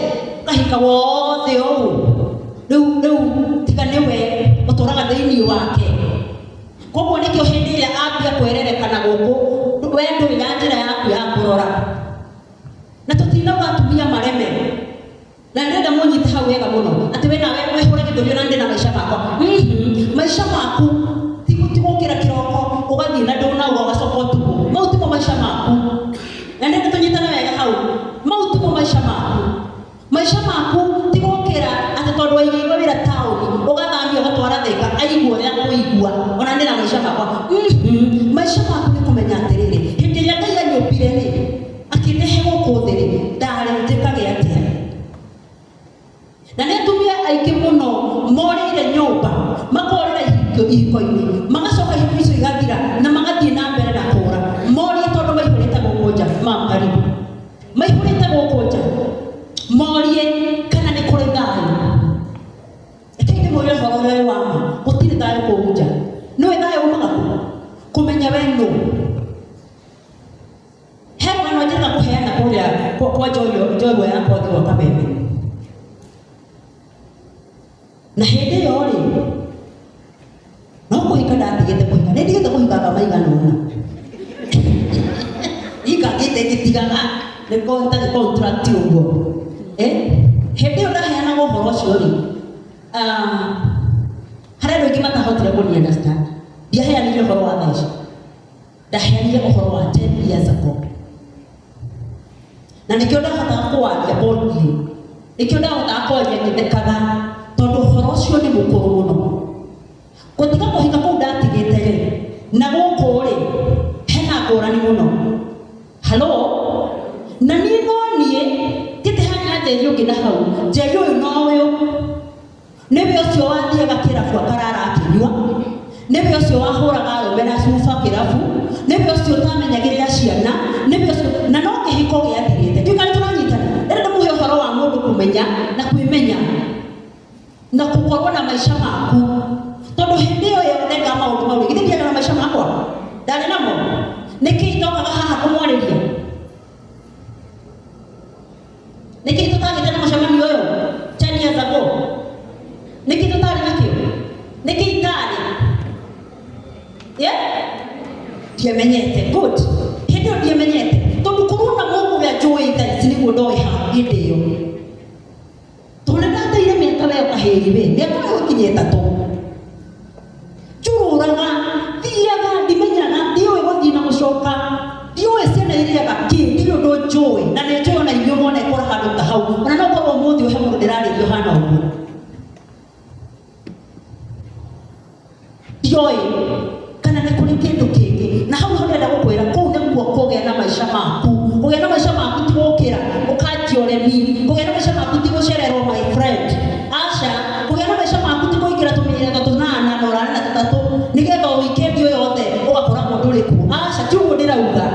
ũkahika wothe ũũ. Rĩu, rĩu tiga nĩwe ũtũraga thĩinĩ wake. Koguo nĩkĩo hĩndĩ ĩrĩa ambia kwererekana gũkũ, we ndũrĩ na njĩra yaku ya kũrora. Na tũtinauga atumia mareme. Na ndĩrenda mũnyite hau wega mũno, atĩ we nawe wĩhũre gĩthũri ona ndĩ na maica makwa. Maica maku ti gũkĩra kĩroko ũgathiĩ na ndũnauga ũgacoka ũtukũ. Mau timo maica maku. Na ndĩrenda tũnyitane wega hau. Mau timo maica maku. Maica maku ti gũkĩra atĩ tondũ waigĩirwo wĩra taũni ũgathamio ũgatwara Thĩka aigua ũrĩa kũigua ona ndĩ na maica makwa. Maica maku nĩ kũmenya atĩrĩrĩ, hĩndĩ ĩrĩa Ngai anyũmbire rĩ, akĩndehe gũkũ thĩ rĩ, ndarĩ njĩkage atĩa? Na nĩ atumia aingĩ mũno morĩire nyũmba, makorĩra ihiko-inĩ, magacoka ihiko icio igathira na magathiĩ na mbere na kũra. Morie tondũ maihũrĩte gũkũ nja, mam karibu. Maihũrĩte gũkũ nja. Morie kana nĩ kũrĩ thayũ. Reke ndĩmwĩre ũhoro ũrĩa wĩ wa ma, gũtirĩ thayũ kũu nja. Nĩũĩ thayũ umaga kũ? Kũmenya we nũ. He rũgano njĩraga kũheana kũrĩa kwa njorua yakwa thĩ wa Kameme. Na hĩndĩ ĩyo rĩ, no kũhika ndatigĩte kũhika, nĩ ndigĩte kũhikaga maigana ũna. Hikangĩte ngĩtigaga, nĩ ndarĩ contract ũguo. Hĩndĩ ĩyo ndaheanaga ũhoro ũcio rĩ, harĩ andũ aingĩ matahotire kũni understand. Ndiaheanire ũhoro wa thaa ici, ndaheanire ũhoro wa 10 years ago. Na nĩkĩo ndahotaga kũwaria boldly, nĩkĩo ndahotaga kwaria ngĩthekaga, tondũ ũhoro ũcio nĩ mũkũrũ mũno. Gũtiga kũhika kũu ndatigĩte rĩ, na gũkũ rĩ, hena ngũrani mũno. Hello? Na niĩ no niĩ, tĩte hana Njeri ũngĩ na hau, Njeri ũyũ no ũyũ. Nĩwe ũcio wathiaga kĩrabu akarara akĩnyua, nĩwe ũcio wahũraga arũme na cuba kĩrabu, nĩwe ũcio ũtamenyagĩrĩra ciana, nĩwe ũcio, na no kĩhiko gĩathirĩte. Ndiũĩ kana nĩtũranyitana. Ndĩrenda ndĩmũhe ũhoro wa mũndũ kũmenya na kwĩmenya na gũkorwo na maica maku, tondũ hĩndĩ ĩyo ndeka maũndũ mau rĩ, githĩ ndiarĩ na maica makwa? Ndarĩ namo? Nĩkĩ itokaga haha kũmwarĩria? Nĩkĩ tũtagĩte na mũcemanio ũyũ 10 years ago? Nĩkĩ tũtarĩ nakĩo? Nĩkĩ itarĩ? Yeah? Ndiamenyete. Good. Hĩndĩ ĩyo ndiamenyete, tondũ korwo na mũndũ ũrĩa njũĩ thaa ici nĩguo ndoĩ ha hĩndĩ ĩyo. Tondũ nĩndateire mĩaka weyo kahĩri we, mĩaka ĩyo ĩkinya 3. Njũrũraga, thiaga, ndimenyaga, ndiũĩ gũthiĩ na gũcoka, ndiũĩ ciana irĩaga kĩ, ndirĩ ũndũ njũĩ, na nĩ njũĩ ona inyuĩ mwanekora handũ ta hau, ona no korwo ũmũthĩ ũhe mũndũ ndĩrarĩria ũhana ũguo. Ndioĩ kana nĩ kũrĩ kĩndũ kĩngĩ, na hau nĩho ndĩrenda gũkwĩra, kũu nĩkuo kũgĩa na maica maku. Kũgĩa na maica maku ti gũkĩra ũkanjia ũremi, kũgĩa na maica maku ti gũcererwo my friend. Aca, kũgĩa na maica maku ti kũingĩra tũmĩrĩga tũnana na ũrare na tũtatũ nĩgetha o weekend ĩyo yothe ũgakoragwo ndũrĩ kuo. Aca, ti ũguo ndĩrauga.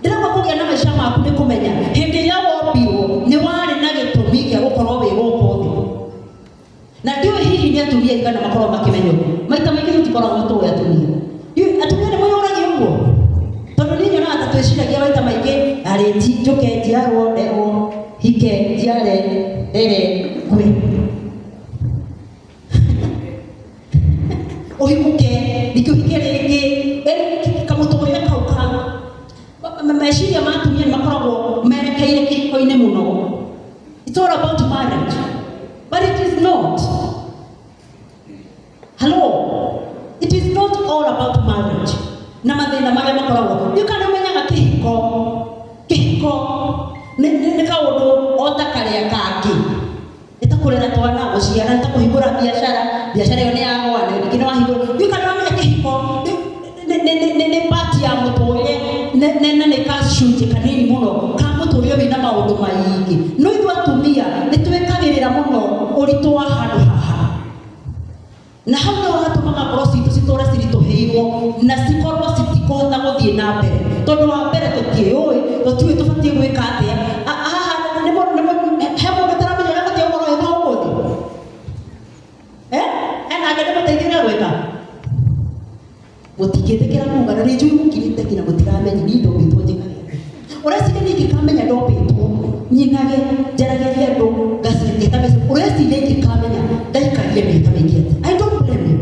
Ndĩrauga kũgĩa na maica maku nĩ kũmenya hĩndĩ ĩrĩa wombirwo nĩ warĩ na gĩtũmi gĩa gũkorwo wĩ gũkũ thĩ. Na ndiũĩ hihi nĩ atumia aigana makoragwo makĩmenya ũguo. Maita maingĩ tũtikoragwo tũĩ atumia. Ndiũĩ atumia nĩ mwĩyũragia ũguo? Tondũ niĩ nyonaga ta twĩciragia maita maingĩ, arĩti njũke njiarwo nderwo hike njiare ndere ngwe. Ũhikũke, ningĩ ũhike rĩngĩ, kamũtũrĩre kau ka meciria ma atumia nĩ makoragwo merekeire kĩhiko-inĩ mũno. It's all about marriage. But it is not. Hello? It is not all about marriage. Na mathĩna marĩa makoragwo. Ndiũĩ kana nĩ ũmenyaga kĩhiko. Kĩhiko nĩ kaũndũ o ta karĩa kangĩ. Nĩ ta kũrera twana, gũciara, nĩ ta kũhingũra biacara, biacara ĩyo nĩ yagũa, ningĩ nĩ wahingũra. Ndiũĩ kana nĩ ũramenya kĩhiko nĩ part ya mũtũrĩre, na nĩ gacunjĩ kanini mũno ka mũtũrĩre wĩna maũndũ maingĩ. No ithuĩ atumia nĩ twĩkagĩrĩra mũno ũritũ wa handũ haha. Na hau nĩho hatũmaga ngoro citũ citũre ciritũhĩirwo na cikorwo citikũhota gũthiĩ na mbere. Tondũ wa mbere tũtiĩũĩ, tũtiũĩ tũbatiĩ gwĩka atĩa. Haha he mũndũ ũtaramenya ũrĩa abatiĩ gũkorwo agĩka ũmũthĩ? Hena angĩ ndĩmũteithie ũrĩa gwĩka? Mũtingĩtĩkĩra kuga, na nĩ njũĩ mũkirĩte nginya mũtiramenya niĩ ndombĩtwo njĩkage atĩa. Ũreciria niĩ ingĩkamenya ndombĩtwo nyinage, njaragĩrie andũ, ngacingĩta mbeca. Ũreciria ingĩkamenya ndaikarire mĩaka mĩingĩ atĩa? I don't blame you.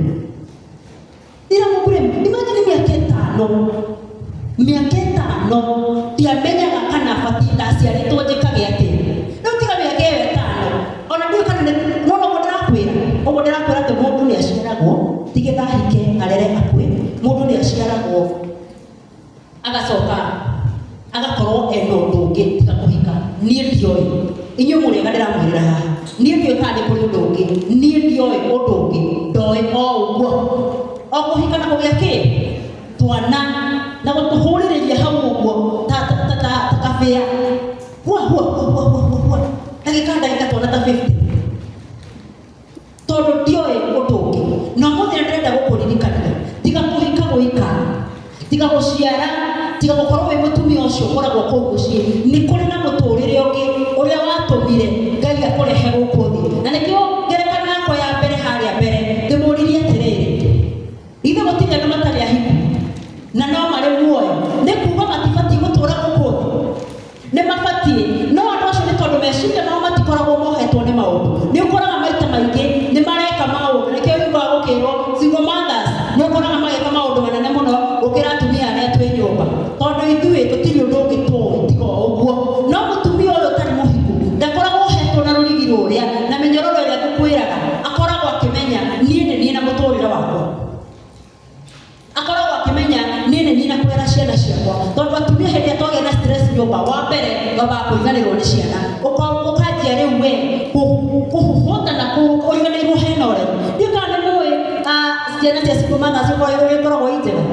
Ndiramũ blame. Imagine mĩaka ĩtano. Mĩaka ĩtano ndiamenyaga kana batiĩ ndaciarĩtwo njĩkage atĩa. Rĩu tiga mĩaka ĩyo ĩtano, ona ndiũĩ kana nĩ, nĩwona ũguo ndĩrakwĩra? Ũguo ndĩrakwĩra atĩ mũndũ nĩ aciaragwo, ti getha ahike arere akue. Mũndũ nĩ aciaragwo agacoka agakorwo ena ũndũ ũngĩ tiga kũhika. Niĩ ndioĩ. Inyuĩ mũrĩega ndĩramwĩrĩra haha. Niĩ ndioĩ kana nĩ kũrĩ ũndũ ũngĩ. Niĩ ndioĩ ũndũ ũngĩ. Ndoĩ o ũguo. O kũhika na kũgĩa kĩ? Twana. Na gũtũhũrĩrĩria hau ũguo ta kabĩa. Hua, hua, hua, hua, hua, hua, hua. Ndagĩka, ndagĩka twana ta 50. Tondũ ndioĩ ũndũ ũngĩ. Na ũmũthĩ nĩ ndĩrenda gũkũririkania. Tiga kũhika gũika. Tiga gũciara, tiga gũkorwo wĩ mũtumia ũcio ũkoragwo kũu mũciĩ. Nĩ kũrĩ na mũtũrĩre ũngĩ ũrĩa watũmire Ngai akũrehe gũkũ thĩ. Na nĩkĩo ngerekano yakwa ya mbere harĩa mbere ndĩmũririe atĩrĩrĩ, ithe gũtirĩ andũ matarĩ Ũkamenya niĩ nĩ niĩ na kũrera ciana ciakwa, tondũ atumia hĩndĩ ĩrĩa twagĩa na stress nyũmba, wa mbere twambaga kũriganĩrwo nĩ ciana. Ũkanjia rĩu we kũhuhũta na ũriganĩirwo hena ũreri. Ndiũĩ kana nĩ mũĩ, ciana cia single mothers ũrĩa ikoragwo i njega.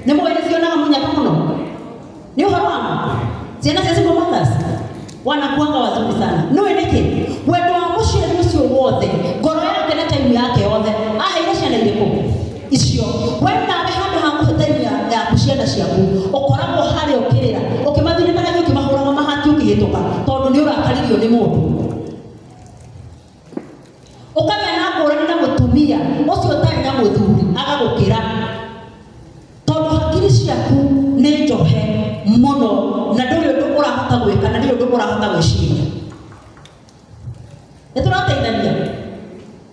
Nĩ mũĩ nĩ cionaga mũnyaka mũno? Nĩ ũhoro wa ma? Ciana cia single mothers wanakuanga wazuri sana. Nĩũĩ nĩkĩ? Wendo wa mũciari ũcio wothe, ngoro yake na time yake yothe, aheire ciana irĩkũ? Icio. We nawe handũ ha kũhe time yaku ciana ciaku, ũkoragwo harĩa ũkĩrĩra, ũkĩmathinĩkanagia, ũkĩmahũraga mahati ũkĩhĩtũka, tondũ nĩ ũrakaririo nĩ mũndũ. Ũkagĩa na ngũrani na mũtumia ũcio ũtarĩ na mũthuri agagũkĩra, tondũ hakiri ciaku nĩ njohe mũno na ndũrĩ ũndũ ũrahota gwĩka na ndũrĩ ũndũ ũrahota gwĩciria. Nĩ tũrateithania?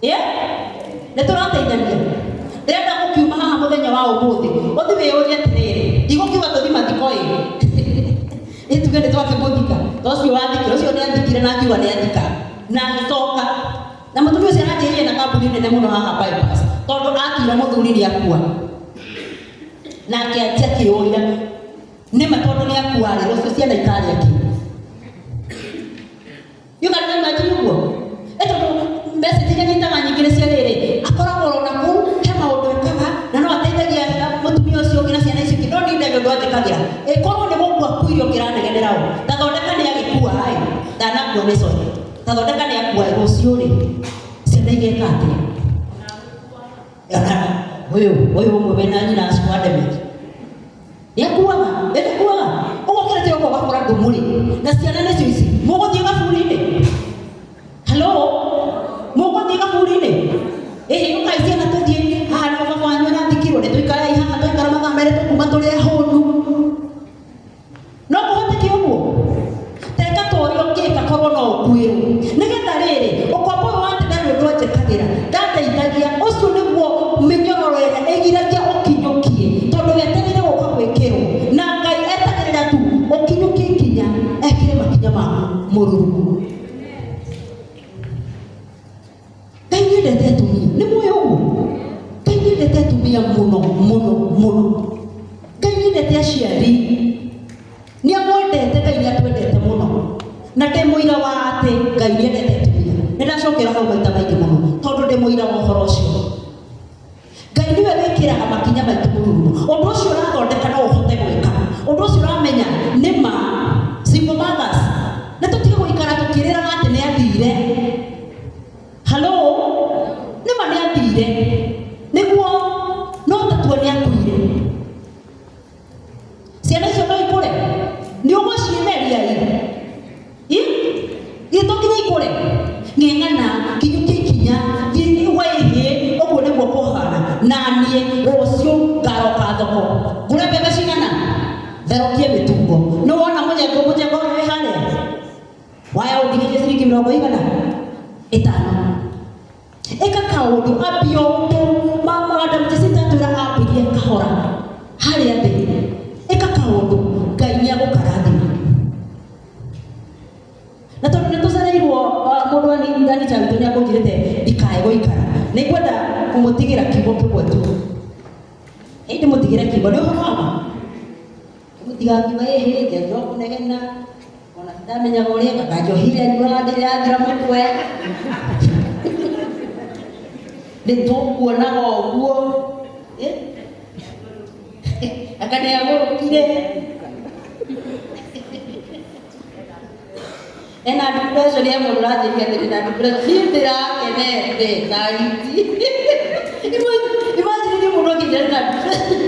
Ĩĩ, nĩ tũrateithania. Ndĩrenda gũkiuma haha mũthenya wa ũmũthĩ ũthi wĩyũrie atĩrĩrĩ, ndigũkiuga tũthi mathiko ĩ, ĩ tuge nĩ twakĩmũthika, to ũcio wathikire, ũcio nĩ athikire na akiuga nĩ athika na agĩcoka na mũtumia ũcio aranjĩrĩire na kambuni nene mũno haha bypass, tondũ akira mũthuri nĩ akua na akĩanjia akĩũria nĩma, tondũ nĩ akua rĩ, rũciũ ciana ikarĩa kĩ? You can imagine ũguo. Ĩ tondũ message iria nyitaga nyingĩ nĩ cia rĩrĩ, akoragwo ona kũu he maũndũ ekaga na no ateithagia mũtumia ũcio ũngĩ na ciana icio ingĩ, no niĩ ndarĩ ũndũ anjĩkagĩra. Ĩkorwo nĩ gũkua akuire ũkĩranegenera ũ, ta thondeka nĩ agĩkua ĩ, ndanakua nĩ sorry, ta thondeka nĩ akua ĩ, rũciũ rĩ ciana igeka atĩa? Ũyũ ũyũ ũmwe wĩna nyina acikwa damage nĩ akuaga, ĩ ndakuaga ũguo kĩrĩa kĩroko ũgakora ndũmũrĩ na ciana nĩcio ici mũgũthiĩ gaburi-inĩ. Hello, mũgũthiĩ gaburi-inĩ? Ĩhĩ, ũkai ciana tũthiĩ haha nĩho baba wanyu arathikirwo, nĩ tũikarei haha, twaikara mathaa merĩ tũkuma tũrĩ ahũnu. No kũhoteke ũguo? Teka ta ũrĩa ũngĩka korwo no ũkuĩrwo, nĩgetha rĩrĩ ũkombo ũyũ wa atĩ ndarĩ ũndũ anjĩkagĩra, ndandeithagia, ũcio nĩguo mĩnyororo ĩrĩa ĩgiragia ũkinyũkie, tondũ wetereire gũka gwĩkĩrwo na Ngai etagĩrĩra tu ũkinyũkie ikinya ekĩre makinya maku mũruru. Ngai nĩendete atumia, nĩ mũĩ ũguo? Ngai nĩendete atumia mũno mũno mũno. Ngai nĩendete aciari, nĩ amwendete. Ngai nĩ atwendete mũno na ndĩ mũira wa atĩ Ngai nĩendete atumia. Nĩ ndacokera hau maita maingĩ mũno tondũ ndĩ mũira wa ũhoro ũcio. Ngai nĩwe wĩkĩraga makinya maitũ mũruru. Ũndũ ũcio ũrathondeka no ũhote gwĩka ũndũ ũcio ũramenya nĩ ma single mothers, nĩ tũtige gũikara tũkĩrĩraga atĩ nĩ athire. Halo, nĩ ma nĩ athire nĩguo, no tatua nĩ akuire, ciana icio no ikũre? Nĩ ũgũciĩmeria ĩ ĩ to nginya ikũre ng'eng'ana kinyũkia ikinya thiĩ waĩhĩ. Ũguo nĩguo kũhana na niĩ rũciũ ngaroka thoko ngũre mbembe cigana, therũkie mĩtungo. Nĩ wona mũnyengo, mũnyengo ũrĩa wĩ harĩa waya ũndigĩrie ciringi mĩrongo igana ĩtano. Ĩka kaũndũ, ambia ũndũ. Madam Jacinta atwĩra ambirie kahora harĩa thĩ. Ĩka kaũndũ, Ngai nĩ agũkarathima. Na tondũ nĩ tũcereirwo, mũndũ Anita witũ nĩ akũnjĩrĩte ndikae gũikara, nĩ ngwenda kũmũtigĩra kiugo kĩmwe tu. Ĩ ndĩmũtigĩre kiugo, nĩ ũhoro wa ma mũtigakiuga ĩhĩ njenjwo kũnegena ona ndamenyaga ũrĩa njohire nyuaga ndĩrĩ yathira mũtwe, nĩ tũkuonaga ũguo. Ĩ? Anga nĩ agũrũkire ena depression ya mũndũ ũranjĩria atĩ ndĩna depression, niĩ ndĩrakenete thaici. Imagine niĩ mũndũ akĩnjĩra ndĩna depression,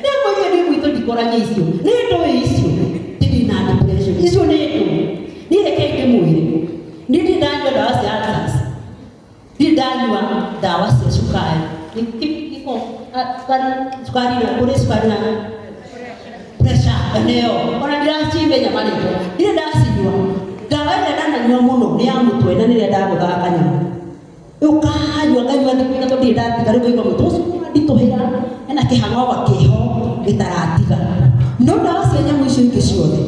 nĩngwĩria niĩ gwitũ ndikoragia icio, nĩ ndũĩ icio ti ndĩna depression, icio nĩ ndũĩ. Niĩ rekei ndĩmwĩre, niĩ ndirĩ ndanyua ndawa cia ulcers, ndirĩ ndanyua ndawa cia cukari. Iko cukari, cukari na kũrĩ cukari na pressure nĩyo ona ndiracimenya marĩtwa, ndirĩ ndacinyua. Ndawa ĩrĩa ndananyua mũno nĩ ya mũtwe na nĩrĩa ndagũthaga kanyamũ ũkanyua, nganyua thikũ 3, ndirĩ ndatiga. Rĩu ngaigua mũtwe ũcio wanditũhĩra, hena kĩhang'oba kĩho gĩtaratiga. No ndawa cia nyamũ icio ingĩ ciothe,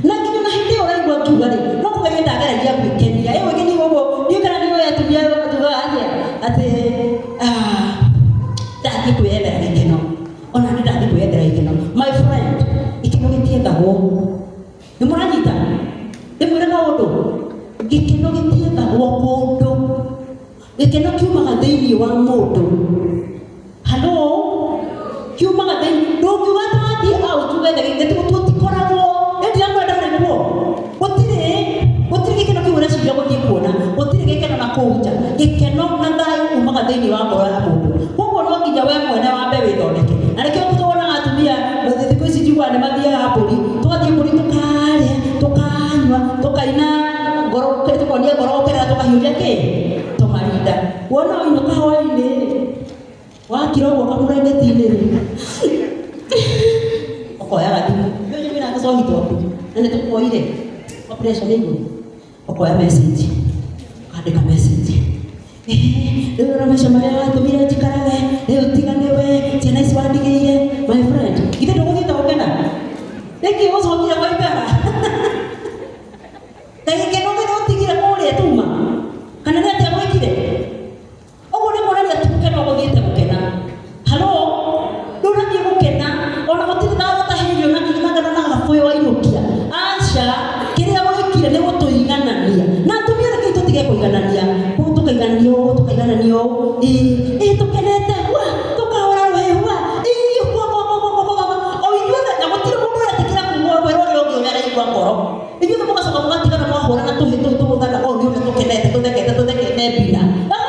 na nginya na hĩndĩ ĩyo ũraigua ngiuga rĩ, no kũgeria ndageragia gwĩkenia. Ĩ gwĩkenia ũguo, ndiũ kana nĩ ũĩ atumia tugaga atĩa atĩ, "Ah, ndathiĩ Ndathiĩ kwĩyethera gĩkeno, ona nĩ ndathiĩ kwĩyethera gĩkeno. My friend, gĩkeno gĩtiethagwo. Nĩ mũranyita? Ndĩmwĩre kaũndũ, gĩkeno gĩtiethagwo kũndũ, gĩkeno kiumaga thĩinĩ wa mũndũ. Halo, kiumaga thĩinĩ. Ndũngiuga atĩ wathiĩ out wethe gĩkeno, tũtikoragwo. Nĩndiramwenda harĩ kuo, gũtirĩ, gũtirĩ gĩkeno kĩu ũreciria gũthiĩ kuona, gũtirĩ gĩkeno na kũu nja. Gĩkeno na thayũ umaga thĩinĩ wa ngoro ya mũndũ. Koguo no nginya we mwene wambe wĩthondeke, na nĩkĩo tuonaga atumia thikũ ici njiguaga nĩ mathiaga mbũri, tũgathiĩ mbũri, tũkarĩa, tũkanyua, tũkaina ngoro, tũkonia ngoro gũkerera, tũkahiũria kĩ tũmarinda. Wona wainũka hwainĩ, wakira ũguo kamũrengeti-inĩ rĩ, ũkoya gathimũ nĩ wĩna tũcohi twaku na nĩ tũkuoire kwa pressure nĩ igũrũ, ũkoya message, ũkandĩka message, rĩu rora maica marĩa watũmire njikarage rĩu, tiga nĩwe, ciana ici wandigĩire. My friend, ithe ndũgũthiĩte gũkena nĩkĩ ũcokire gwaikara na gĩkeno kĩrĩa ũtigire kũrĩa tuma, kana nĩ atĩa gwĩkire ũguo? Nĩ kuonania ti gũkena ũgũthiĩte gũkena. Halo, ndũrathiĩ gũkena, ona gũtirĩ thayũ ũtahĩirio na na na gabũyũ wainũkia. Aca, kĩrĩa wĩkire nĩ gũtũiganania na atumia. Reke tũtige kũiganania ũũ, tũkaiganania ũũ, tũkaiganania ũũ, ĩĩ ĩĩ, tũkenete wa tũkahũra rũhĩ wa ĩĩ kwa kwa kwa kwa kwa kwa o inyuothe, na gũtirĩ mũndũ ũretĩkĩra kuga kwĩra ũrĩa ũngĩ ũrĩa araigua ngoro. Inyuothe mũgacoka mũgatigana mwahũrana tũhĩ tũu tũgũthana o nĩ ũrĩa tũkenete, tũthekete, tũthekete mbina. Ah,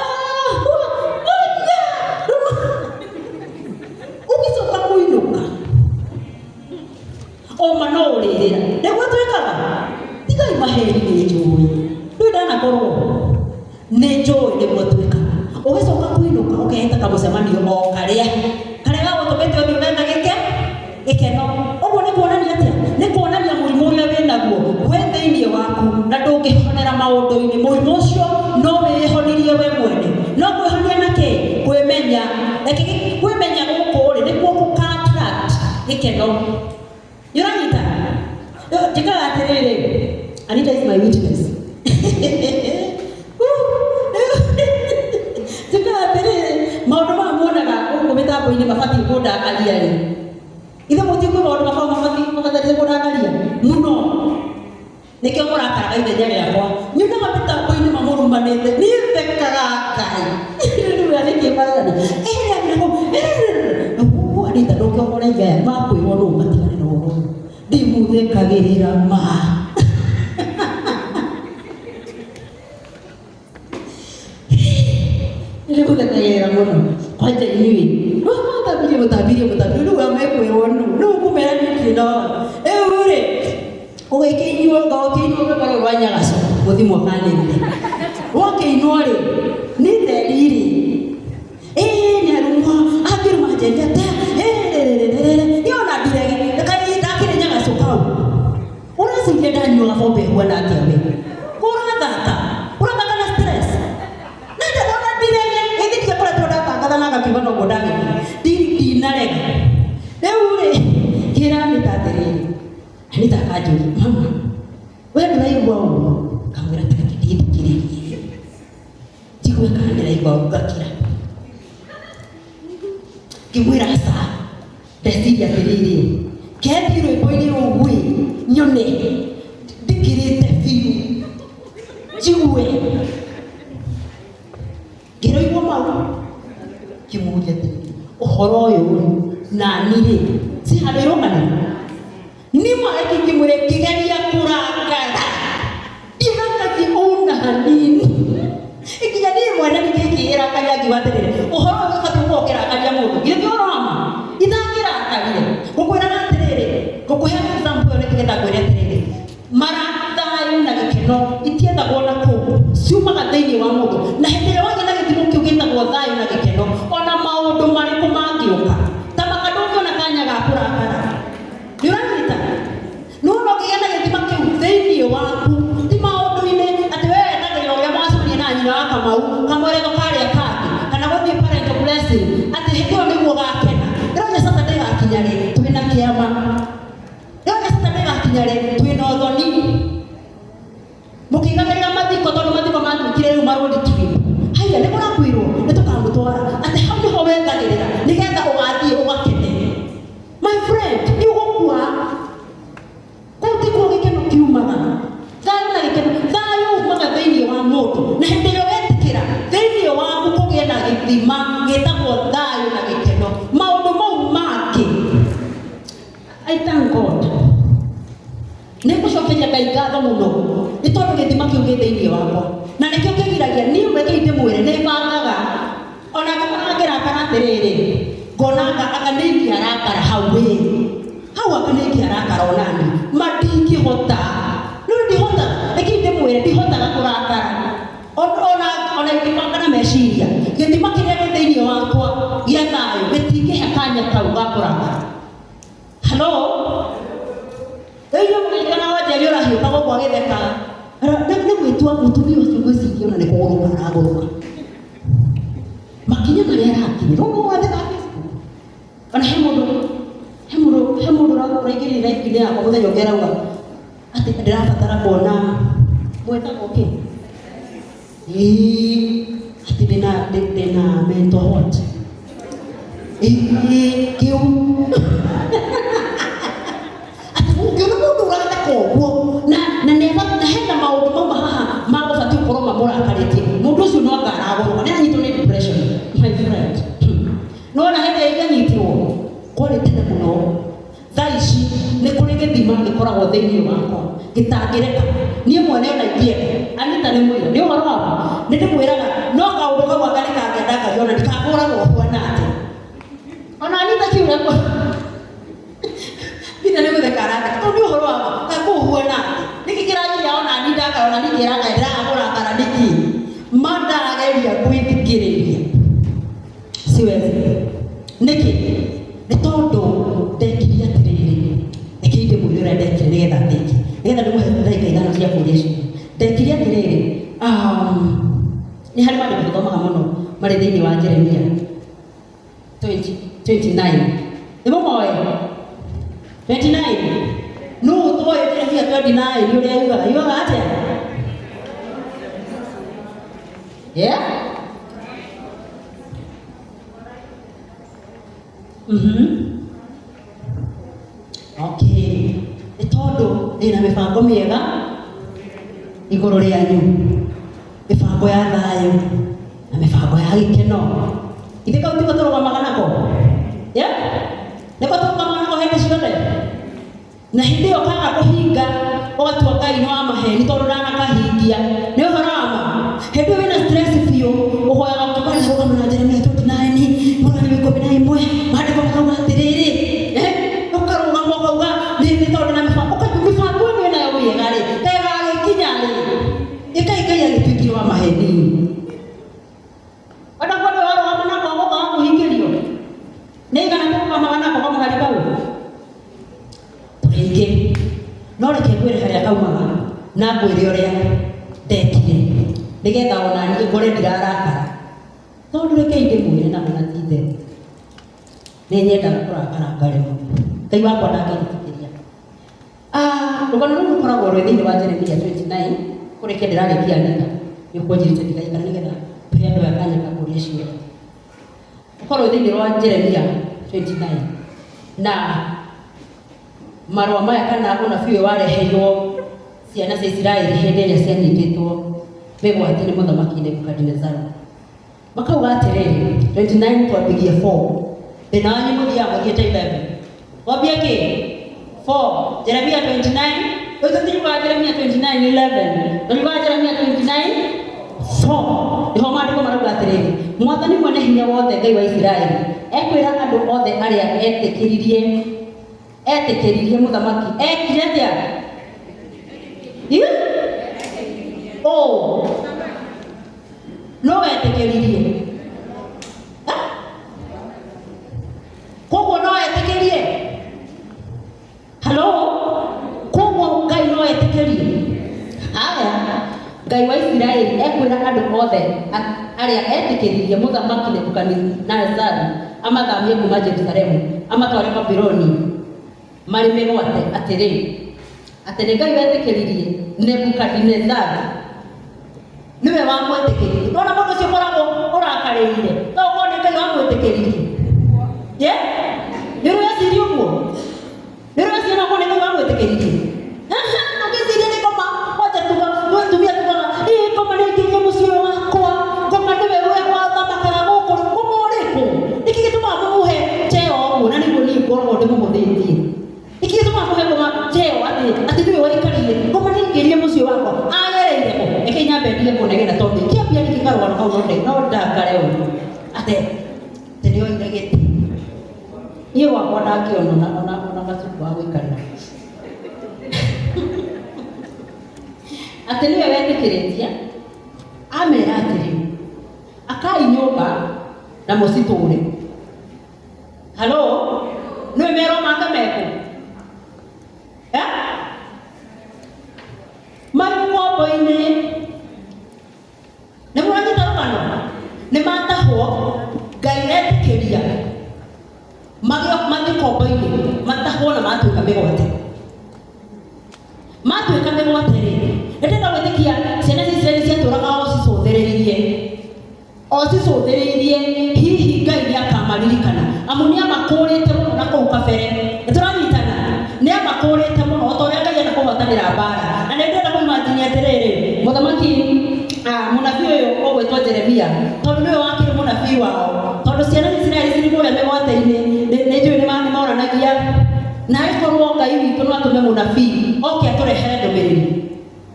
ũgĩcoka kũinũka oma no ũrĩrĩra nĩguo twĩkaga. Tigai maheni, nĩ njũĩ ndũĩ ndanakorwo nĩ njũĩ nĩguo twĩkaga. Ũgĩcoka kũinũka ũkeheta kamũcemanio o karĩa karĩa gagũtũmĩte ũthiĩ ũgetha gĩke gĩkeno. Ũguo nĩ kuonania atĩa? Nĩ kuonania mũrimũ ũrĩa wĩ naguo wĩ thĩinĩ waku na ndũngĩhonera maũndũ-inĩ. Mũrimũ ũcio no wĩhonirie we mwene. No kwĩhonia na kĩ? Kwĩmenya. Reke kwĩmenya gũkũ rĩ, nĩkuo gũka attract gĩkeno. Nĩ ũranyita? Njĩkaga atĩrĩrĩ, Anita is my witness. Njĩkaga atĩrĩrĩ, maũndũ maya muonaga gũkũ mĩtambo-inĩ mabatiĩ kũndakaria rĩ, ithe mũtikwĩ maũndũ makoragwo mabatiĩ mabatarĩte kũndakaria mũno, nĩkĩo mũrakaraga ithenya rĩakwa. Nyonaga mĩtambo-inĩ mamũrumanĩte, niĩ thekaga. Ngai rĩu nĩkĩ marani Anita, ndũngĩokora igaya makwĩrwo nũ matigane na ũhoro ũyũ. Ndimũthekagĩrĩra ma nĩndĩmũthekagĩrĩra mũno. Kwanja inyuĩ mũtambirie, mũtambirie, mũtambirie, rĩu amekwĩrwo nũ rĩu kũmera niĩ ndirĩ na ũhoro. Rĩu rĩ, ũgĩkĩinyuo nga ũkĩinwo rwĩmbo rũu rwa Nyagaco gũthimwo kanĩrĩre rwakĩinwo rĩ, nĩ theri rĩ, ĩĩ nĩ arumwo angĩruma njendete niĩ ona ndirege ndakĩrĩ Nyagaco kau. Ũreciria ndanyuaga bombe huana atĩa? We ũrathaka, ũrathaka na stress nende ona ndirege ĩthi ndiakoretwo ndatangatha na ngakiuga noguo ndagĩkire ndinarega. Rĩu rĩ, kĩra Anita atĩrĩrĩ, Anita akanjũria, "Mama, we ndũraigua ũguo?" Kamwĩra, "Tareke ndithikĩrĩrie njigue kana ndĩraigua ũguo." Ngakira, ngĩmwĩra, "Aca, ndeciria atĩrĩrĩ, kethi rwĩmbo-inĩ rũu ĩ nyone ndikĩrĩte biũ njigue ngĩroigua mau." Ngĩmũria atĩrĩrĩ, "Ũhoro ũyũ rĩ, nani rĩ ci handũ irũmanĩra nĩ mareki?" Ngĩmwĩre, ngĩgeria kũrakara, ndirakagie ona hanini, nginya niĩ mwene ningĩkĩĩrakaria ngiuga atĩrĩrĩ, ũhoro ũyũ ũbatiĩ gũkorwo ũkĩrakaria mũndũ, githĩ ti ũhoro wa ma? Itangĩrakarire ngũkwĩraga atĩrĩrĩ, ngũkũhe example ĩyo nĩgetha ngwĩre atĩrĩrĩ, mara thayũ na gĩkeno itiethagwo na kũu, ciumaga thĩinĩ wa mũndũ. Na hĩndĩ ĩrĩa wagĩa na gĩthimo kĩu gĩtagwo thayũ na gĩkeno, ona maũndũ marĩkũ mangĩũka ta maka, ndũngĩona kanya ga kũrakara. Nĩ ũranyita? Nĩwona ũngĩgĩa na gĩthima kĩu thĩinĩ waku, ti maũndũ-inĩ atĩ we wetagĩrĩra ũrĩa mwacemania na nyina wa Kamau kamweretho karĩa kangĩ kana gũthiĩ parental blessing, atĩ hĩndĩ ĩyo nĩguo gakena. Ndĩroria, Saturday gakinya rĩ twĩna kĩama? Ndĩroria, Saturday gakinya rĩ twĩna ũthoni mũkĩigagĩrĩra mathiko? Tondũ mathiko matuĩkire rĩu ma road trip. Haiya, nĩ mũrakwĩrwo nĩ tũkamũtwara, atĩ hau nĩho wethagĩrĩra nĩgetha Ngai ngatho mũno nĩ tondũ gĩthima kĩu gĩ thĩinĩ wakwa na nĩkĩo kĩgiragia niĩ rekei ndĩmwĩre nĩ bangaga ona ngĩkorwo ngĩrakara atĩrĩrĩ ngonaga anga nĩ ingĩarakara hau ĩ hau anga nĩ ingĩarakara onani ma ndingĩhota no ndihota rekei ndĩmwĩre ndihotaga kũrakara ona ingĩbanga na meciria gĩthima kĩrĩa gĩ thĩinĩ wakwa gĩa thayũ gĩtingĩhe kanya kau ga kũrakara. Hello? Rĩu inyuĩ mũgĩikara wanjeri ũrahiũka gũkũ agĩtheka nĩ gwĩtua mũtumia ũcio ngwĩciria ona nĩ kũgũrũka aragũrũka makinya marĩa arakinyĩra ũguo watheka Facebook ona he mũndũ he mũndũ he mũndũ ũraingĩrire live-inĩ yakwa mũthenya ũngĩ arauga atĩ ndĩrabatara kuona mwetagwo kĩ ĩĩ atĩ ndĩna mental what ĩĩ kĩu atĩ ũngĩona mũndũ ũratheka ũguo na na nĩaba na hena maũndũ mauma haha magũbatiĩ gũkorwo mamũrakarĩtie mũndũ ũcio no anga aragũrũka nĩ aranyitwo nĩ depression my friend. Nĩwona hĩndĩ ĩrĩa ingĩanyitirwo kwarĩ tene mũno thaa ici nĩ kũrĩ gĩthima gĩkoragwo thĩinĩ wakwa gĩtangĩreka niĩ mwene ona ingĩenda Anita nĩ mũira nĩ ũhoro wakwa nĩ ndĩmwĩraga no kaũndũ kau anga nĩ kangĩandakaria ona ndikangũragwo huana atĩa ona Anita kiuga Peter nĩ gũtheka aratheka tondũ nĩ ũhoro wakwa kakũhuana atĩa nĩkĩ kĩrangiria ona niĩ ndakara ona niĩ ngĩraga ndĩraga kũrakara nĩkĩ ma ndageria gwĩthikĩrĩria siwezi nĩkĩ nĩ tondũ ndekire atĩrĩrĩ rekei ndĩmwĩre ũrĩa ndekire nĩgetha ndĩkie nĩgetha ndĩmũhe ndagĩka ithano cia kũria ciũria ndekire atĩrĩrĩ nĩ harĩ maandĩko tũthomaga mũno marĩ thĩinĩ wa Jeremia 20 29 nĩ mũmoĩ 29 nũ ũtoĩ Jeremia 29 ũrĩa yugaga yugaga atĩa yeah. Okay. Nĩ tondũ ndĩna mĩbango mĩega igũrũ rĩanyu mĩbango ya thayũ na mĩbango ya gĩkeno ithe kau tiko tũrũgamaga nako yeah? Nĩko tũrũgamaga nako hĩndĩ ciothe na hĩndĩ ĩyo kaga kũhinga ũgatua Ngai nĩ wa maheni tondũ ndanakahingia nĩ ũhoro wa ma hĩndĩ ĩyo wĩna stress biũ ũhoyaga ũkiuga nĩrũgama na Jeremia 29 mũrani wa 11 maandĩko makauga atĩrĩrĩ ũkarũgama ũkauga nĩ tondũ na mĩbango ũkaigua mĩbango ĩno ĩnayo mĩega rĩ kaĩ ĩgagĩkinya rĩ ĩkai Ngai agĩtuĩkire wa maheni ona kwa nĩ warũgama nako gũkaga kũhingĩrio nĩ igana tũrũgamaga nako kamũhari kau tũrĩ no reke ngwĩre harĩa kaumaga na ngwĩre ũrĩa ndekire nĩgetha ona niĩ ngore ndirarakara tondũ rekei ndĩmwĩre na mũna ti itherũ nĩ nyendaga kũrakara ngaremwo Ngai wakwa ndangĩnjĩtĩkĩria. Rũgano rũu rũkoragwo rwĩ thĩinĩ wa Jeremia 29 kũrĩkia ndĩrarĩkia Anita nĩ ũkwanjĩrĩte ndigaikara nĩgetha tũhe andũ aya kanya ka kũria ciũria ũkorwo thĩinĩ wa Jeremia 29 na marũa maya kana ũnabii ũyũ wareheirwo ciana cia Isiraeli hĩndĩ ĩrĩa cianyitĩtwo mĩgwate nĩ mũthamaki Nebukadinezaru makauga atĩrĩrĩ 29 twambigie 4 thĩna wanyu mũthiaga mũthiĩte 11 wambia kĩ 4 Jeremia 29 rĩu tũtiriugaga Jeremia 29 11 tũriugaga Jeremia 29 4 nĩho maandĩko marauga atĩrĩrĩ mwathani mwene hinya wothe Ngai wa Isiraeli ekwĩra andũ othe arĩa etĩkĩririe mũthamaki ekire atĩa ũ no wetĩkĩririe koguo no etĩkĩrie halo koguo Ngai no etĩkĩrie haya Ngai wa Isiraeli ekwĩra andũ othe arĩa etĩkĩririe mũthamaki Nebukadinezaru amathamie kuma Jerusalemu amatware Babiloni marĩ mĩgwate atĩrĩ atĩ nĩ Ngai wetĩkĩririe Nebukadinezaru nĩwe wamwĩtĩkĩririe nona mũndũ ũcio ũkoragwo ũrakarĩire no ũkorwo nĩ Ngai wamwĩtĩkĩririe ye nĩ ũreciria ũguo nĩ ũreciria no ũkorwo nĩ Ngai wamwĩtĩkĩririe ndũngĩciria nĩ ngoma kwanja tuga mũtumia tugaga ĩ ngoma nĩ aingĩrire mũciĩ ũyũ wakwa ngoma nĩwe we wathamakaga gũkũ ngoma ũrĩkũ nĩkĩ gĩtũmaga mũmũhe cheo ũguo na nĩguo niĩ ngoragwo ndĩmũhũthĩtie nĩkĩ gĩtũmaga mũhe ngoma cheo atĩ atĩ nĩwe waikarire ngoma nĩ kau no ndakare ũguo atĩ atĩ nĩoire gĩtĩ. Niĩ gwakwa ndangĩona ona gacuku ga gũikarĩra. Atĩ nĩwe wetĩkĩrĩtie amera atĩrĩ, akai nyũmba na mũcitũre. Halo, nĩwe merwo make mekũ? Eh? Marĩ ngombo-inĩ. Nĩ mũranyita rũgano? Nĩ matahwo, Ngai etĩkĩria mathiĩ ngombo-inĩ, matahwo na matuĩka mĩgwate. Matuĩka mĩgwate rĩ, nĩ ndĩrenda gwĩtĩkia ciana cia Isiraeli ciatũraga o cicũthĩrĩirie. O cicũthĩrĩirie hihi Ngai nĩ akamaririkana. Amu nĩ amakũrĩte mũno na kũu kabere. Nĩ tũranyitana? Nĩ amakũrĩte mũno o ta ũrĩa Ngai enda kũhotanĩra mbara. Na nĩ ndĩrenda kũimagine atĩrĩrĩ, mũthamaki mũnabii ũyũ ũgwĩtwo Jeremia, tondũ nĩwe wakĩrĩ mũnabii wao, tondũ ciana cia Isiraeli cirĩ kũrĩa mĩgwate-inĩ, nĩ njũĩ nĩ moranagia. Na ĩkorwo Ngai witũ no atũme mũnabii oke atũrehere ndũmĩrĩri.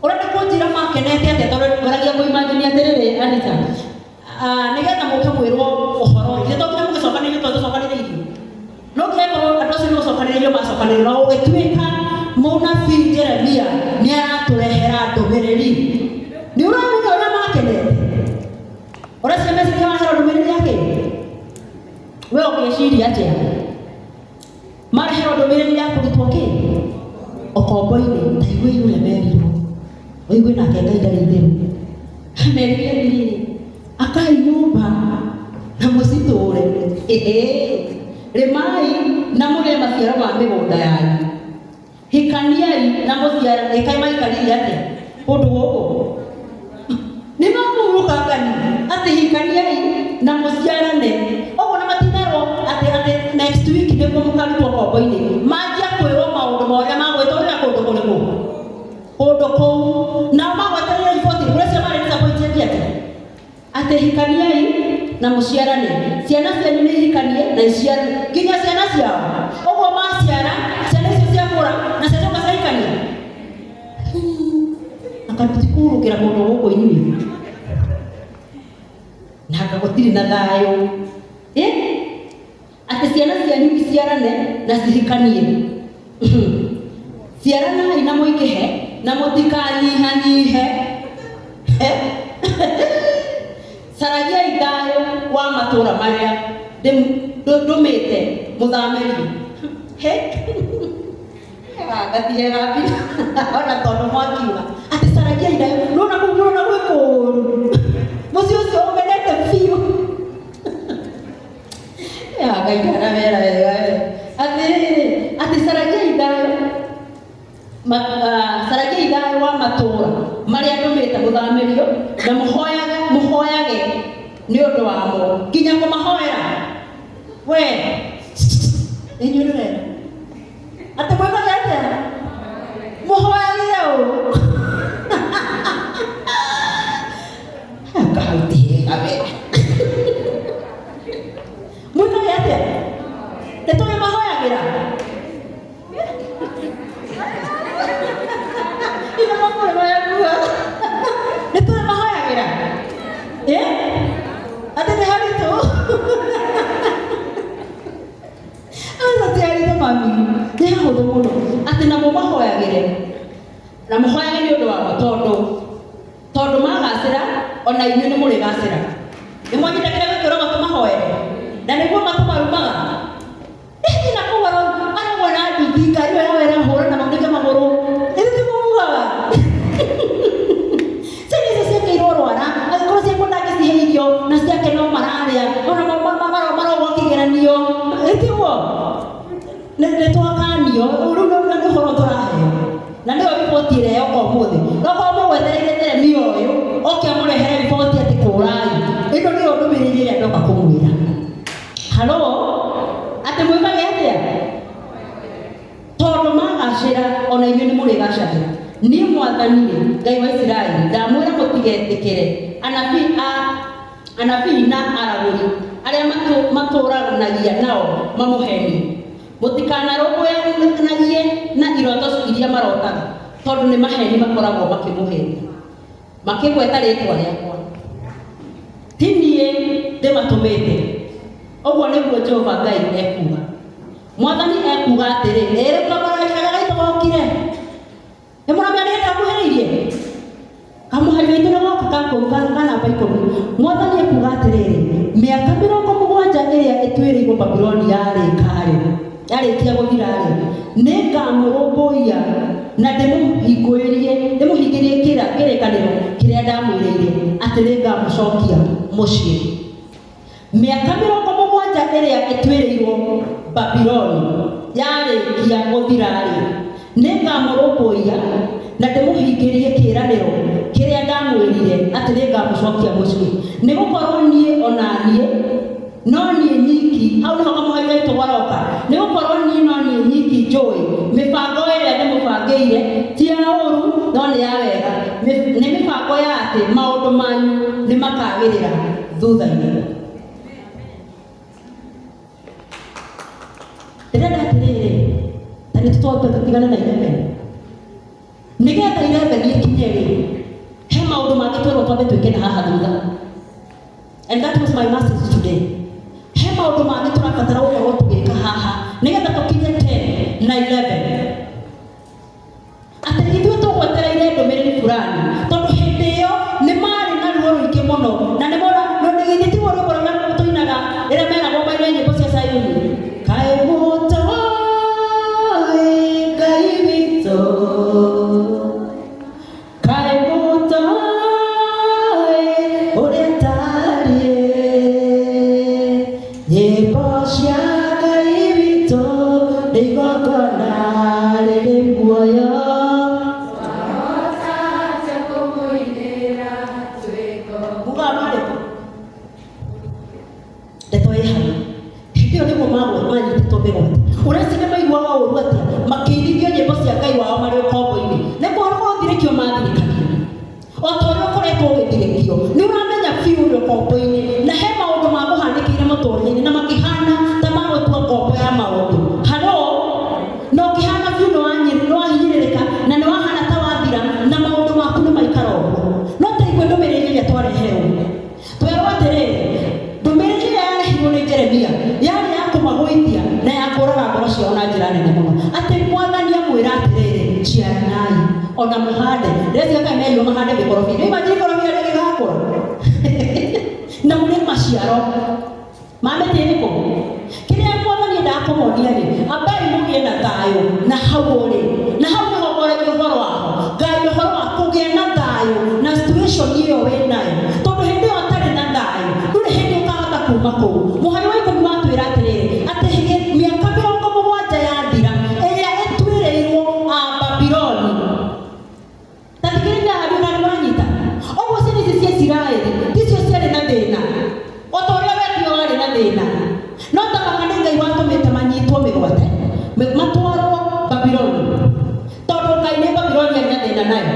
Ũrenda kũnjĩra makenete atĩa? Tondũ ngeragia kũimagine atĩrĩrĩ, Anita, nĩgetha mũke mwĩrwo ũhoro, ithe to nginya mũgĩcokanĩrĩrio tondũ tũcokanĩrĩirio. No nginya ĩkorwo andũ acio nĩ gũcokanĩrĩrio macokanĩrĩrio, na gũgĩtuĩka mũnabii Jeremia nĩ aratũrehera ndũmĩrĩri. Nĩ ũramenya ũrĩa makenete? Ũreciria meciria maraheo ndũmĩrĩri ya kĩ? We ũngĩciria atĩa? Marehero ndũmĩrĩri ya kũrutwo kĩ? Ũkombo-inĩ. Ta igue ũrĩa merirwo. Ũigue nake Ngai ndarĩ itherũ. Merire atĩrĩrĩ, akai nyũmba na mũcitũre. Rĩmai na mũrĩe maciaro ma mĩgũnda yanyu. Hikaniai na mũciarane. Kaĩ maikarire atĩa kũndũ gũkũ? Nĩ makũhurũka ngani atĩ hikaniai na mũciarane. Ũguo na matinerwo atĩ next week nĩguo mũkarutwo ngombo-inĩ. Manjia kwĩrwo maũndũ ma ũrĩa magwĩtũrĩra kũndũ kũrĩkũ? Kũndũ kũu. Nao magwetereire riboti, ũreciria marĩ disappointed atĩa? Atĩ hikaniai na mũciarane. Ciana cianyu nĩ ihikanie na iciarane. Nginya ciana ciao. Ũguo maciara, ciana icio ciakũra na ciacoka ciahikania. Akatikuhurũkĩra kũndũ gũkũ inyuĩ. Na anga gũtirĩ na thayũ. Atĩ ciana cianyu iciarane na cihikanie. Ciaranai na mũingĩhe na mũtikanyihanyihe. Caragiai thayũ wa matũũra marĩa ndũmĩte mũthamĩrio. Gatihega ona tondũ mwakiuga atĩ caragiai thayũ, nĩwona kũu nĩwona gwĩ kũũru. Mũciĩ ũcio ũmenete biũ. Ya Ngai ndaramera wega we. Atĩrĩrĩ, atĩ caragiai thayũ, caragiai thayũ wa matũũra marĩa ndũmĩte mũthamĩrio na mũhoyage nĩ ũndũ wamo. Nginya kũmahoera. We, inyuĩ nĩwega. Atĩ mwĩkage atĩa? Mũhoyagĩre ũũ. Hau ti hega we. Mwĩkage atĩa? Nĩ tũrĩ mahoyagĩra. Ina makũrĩ mayakuga. Nĩ tũrĩ mahoyagĩra. Atĩ nĩ haritũ. Aca ti haritũ mami. Nĩ hahũthũ mũno. Atĩ namo mahoyagĩre. Na mũhoyage nĩ ũndũ wamo tondũ magacĩra ona inyuĩ nĩ mũrĩgacĩra. Nĩ mwanyita kĩrĩa gĩkwĩrwo matũmahoere. Na nĩguo matũmarumaga. Hihi na kũu arauga na nduthi ngari ĩyo yao ĩrahũra na maunĩke magũrũ. Ĩthĩ tiguo mugaga. Ciana icio ciakĩirwo rwara, angĩkorwo ciakwo ndangĩcihe irio na ciake no mararĩa, ona marogwo kĩgeranio. Ĩtiguo? Nĩ twakanio, rĩu nĩ ũhoro tũraheo. Na nĩyo riboti ĩrĩa yoka ũmũthĩ. No korwo mũgwetereire Jeremia ũyũ, oke amũrehere riboti atĩ kũrai. Ĩno nĩyo ndũmĩrĩri ĩrĩa ndoka kũmwĩra. Halo? Atĩ mwĩkage atĩa? Tondũ magacĩra ona inyuĩ nĩ mũrĩgacagĩra. Niĩ mwathani rĩ, Ngai wa Isiraeli, ndamwĩra mũtigetĩkĩre anabii na aragũri arĩa matũũranagia nao mamũhenie. Mũtikanarũmbũyanagie na iroto iria marotaga, tondũ nĩ maheni makoragwo makĩmũhenia. Makĩgweta rĩtwa rĩakwa. niĩ ndĩmatũmĩte. Ũguo nĩguo Jehova Ngai ekuuga. Mwathani ekuuga atĩrĩ, ĩrĩ kamũraika gaitũ gokire. Nĩ mũramenya nĩ hĩndĩ akuhĩrĩirie. Kamũhari gaitũ nĩ goka ka ka namba 10. Mwathani ekuuga atĩrĩrĩ, mĩaka 70 ĩrĩa ĩtuĩrĩirwo Babuloni yarĩka-rĩ, yarĩkia gũthira-rĩ, nĩngamũrũmbũiya na ndĩmũhingĩrie kĩrĩkanĩro kĩrĩa ndamwĩrĩire atĩ nĩngamũcokia mũciĩ. Mĩaka 70 ĩrĩa ĩtuĩrĩirwo Babuloni yarĩkia gũthira-rĩ, nĩngamũrũmbũiya na ndĩmũhingĩrie kĩĩranĩro kĩrĩa ndamwĩrire atĩ nĩngamũcokia mũciĩ. Nĩgũkorwo niĩ ona niĩ no niĩ nyiki, hau nĩho kamũhari gaitũ garoka, nĩgũkorwo niĩ no niĩ nyiki njũĩ mĩbango ĩrĩa ndĩmũbangĩire ti ya ũũru no nĩ ya wega, nĩ mĩbango ya atĩ maũndũ manyu nĩmakagĩrĩra thutha-inĩ. Ndĩrenda atĩrĩrĩ, ta nĩ tũtwambe tũtigane na 11 nĩgetha 11 ĩkinye rĩ, he maũndũ mangĩ twerwo twambe twĩke na haha thutha. And that was my message today. He maũndũ mangĩ tũrabatara gũkorwo tũgĩka haha nĩgetha tũkinye 10 na 11. Atĩ ithuĩ tũgwetereire ndũmĩrĩri fulani, tondũ hĩndĩ ĩyo nĩ marĩ na ruo rũingĩ mũno, na nĩ mona githĩ tiguo rwĩmbo rũrĩa tũinaga rĩrĩa meragwo maine nyĩmbo cia Sayuni, kaĩ mũtoĩ Ngai witũ, kaĩ mũtoĩ ũrĩa tariĩ, nyĩmbo cia Ngai witũ nĩ igongona rĩrĩ muoyo. Mugaga marĩkũ? Ndeto ĩ hau. Hĩndĩ ĩyo nĩguo manyitĩtwo mĩgwate. Ũreciria maiguaga ũũru atĩa makĩinithio nyĩmbo cia Ngai wao marĩ ũkombo-inĩ? Nĩ gũthirĩkio mathirĩkagio. O ta ũrĩa ũkoretwo ũgĩthirĩkio, nĩ ũramenya biũ ũrĩ ũkombo-inĩ, na he maũndũ makũhanĩkĩire mũtũrĩre-inĩ na makĩhana ta magũtua ngombo ya maũndũ. Halo? Na ũkĩhana biũ nĩ wahinyĩrĩrĩka na nĩ wahana ta wathira na maũndũ maku nĩ maikara ũguo. No ta igue ndũmĩrĩri ĩrĩa twareherwo. Twerwo atĩrĩrĩ, ndũmĩrĩri ĩrĩa yarehirwo nĩ Jeremia yarĩ ya kũmagũithia na ya kũraga ngoro ciao na njĩra nene mũno. Atĩ Mwathani amwĩra atĩrĩrĩ, ciaranai ona mũhande. Ndĩreciria kana merirwo mahande mĩkorobia. Nĩ imagine ikorobia rĩgĩgakũra na mũrĩe maciaro ma mĩtĩ ĩrĩkũ? Kĩrĩa Mwathani endaga kũmonia rĩ, ambai mũgĩe na thayũ na hau ũrĩ. Na hau nĩho ngwaragia ũhoro waho. Ngaria ũhoro wa kũgĩa na thayũ na situation ĩyo wĩ nayo. Tondũ hĩndĩ ĩyo ũtarĩ na thayũ, ndũrĩ hĩndĩ ũkahota kuma kũu. Mũhari wa 10 watwĩra atĩrĩrĩ, atĩ mĩaka 70 yathira ĩrĩa ĩtuĩrĩirwo a Babiloni. Ta thikĩrĩria haha kana nĩmũranyita. Ũguo ciana ici cia Isiraeli ticio ciarĩ na thĩna, o ta ũrĩa wetio warĩ na thĩna. No ta maka nĩ Ngai watũmĩte manyitwo mĩgwate, matwarwo Babiloni. Tondũ Ngai nĩ Babiloni arĩ na thĩna nayo.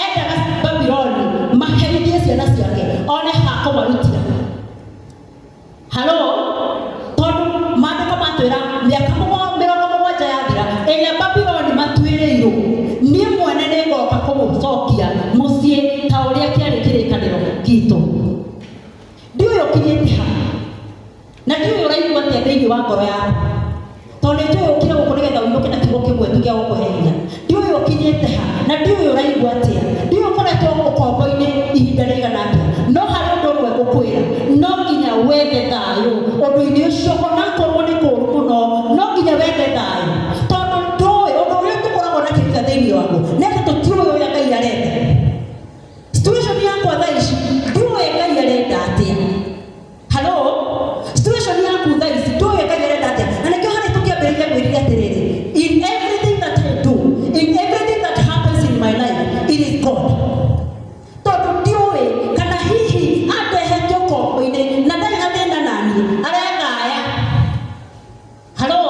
Endaga Babiloni maherithie ciana ciake one ha kũmarutĩra. Halo? Tondũ maandĩko matwĩra mĩaka 70 yathira ĩrĩa Babiloni matuĩrĩirwo, niĩ mwene nĩngoka kũmũcokia mũciĩ ta ũrĩa kĩarĩ kĩrĩkanĩro gitũ. Ndiũĩ ũkinyĩte ha, na ndiũĩ ũraigua atĩa thĩinĩ wa ngoro yaku. Tondũ nĩnjũĩ ũkire gũkũ nĩgetha ũinũke na kiugo kĩmwe tu gĩa gũkũhe hinya. Ndiũĩ ũkinyĩte ha, na ndiũĩ ũraigua atĩa. Ndiũĩ ũkoretwo ũkombo-inĩ ihinda rĩigana atĩa. No harĩ ũndũ ũmwe ngũkwĩra, no nginya wethe thayũ ũndũ-inĩ ũcio, onakorwo nĩ kũũru mũno, no nginya wethe thayũ. Tondũ ndũĩ ũndũ ũrĩa tũkoragwo na kĩhitha thĩinĩ waguo nĩ atĩ tũtiũĩ ũrĩa Ngai arenda. Situation yakwa thaa ici ndiũĩ Ngai arenda atĩa. Halo? Situation yaku thaa ici ndũĩ Ngai arenda atĩa. Na nĩkĩo harĩa tũkĩambĩrĩria ngwĩrire atĩrĩrĩ, in everything that I do, in everything that happens in my life, it is God. Tondũ ndiũĩ kana hihi andehete ũkombo-inĩ na ndarĩ na thĩna naniĩ, arethaya. Halo?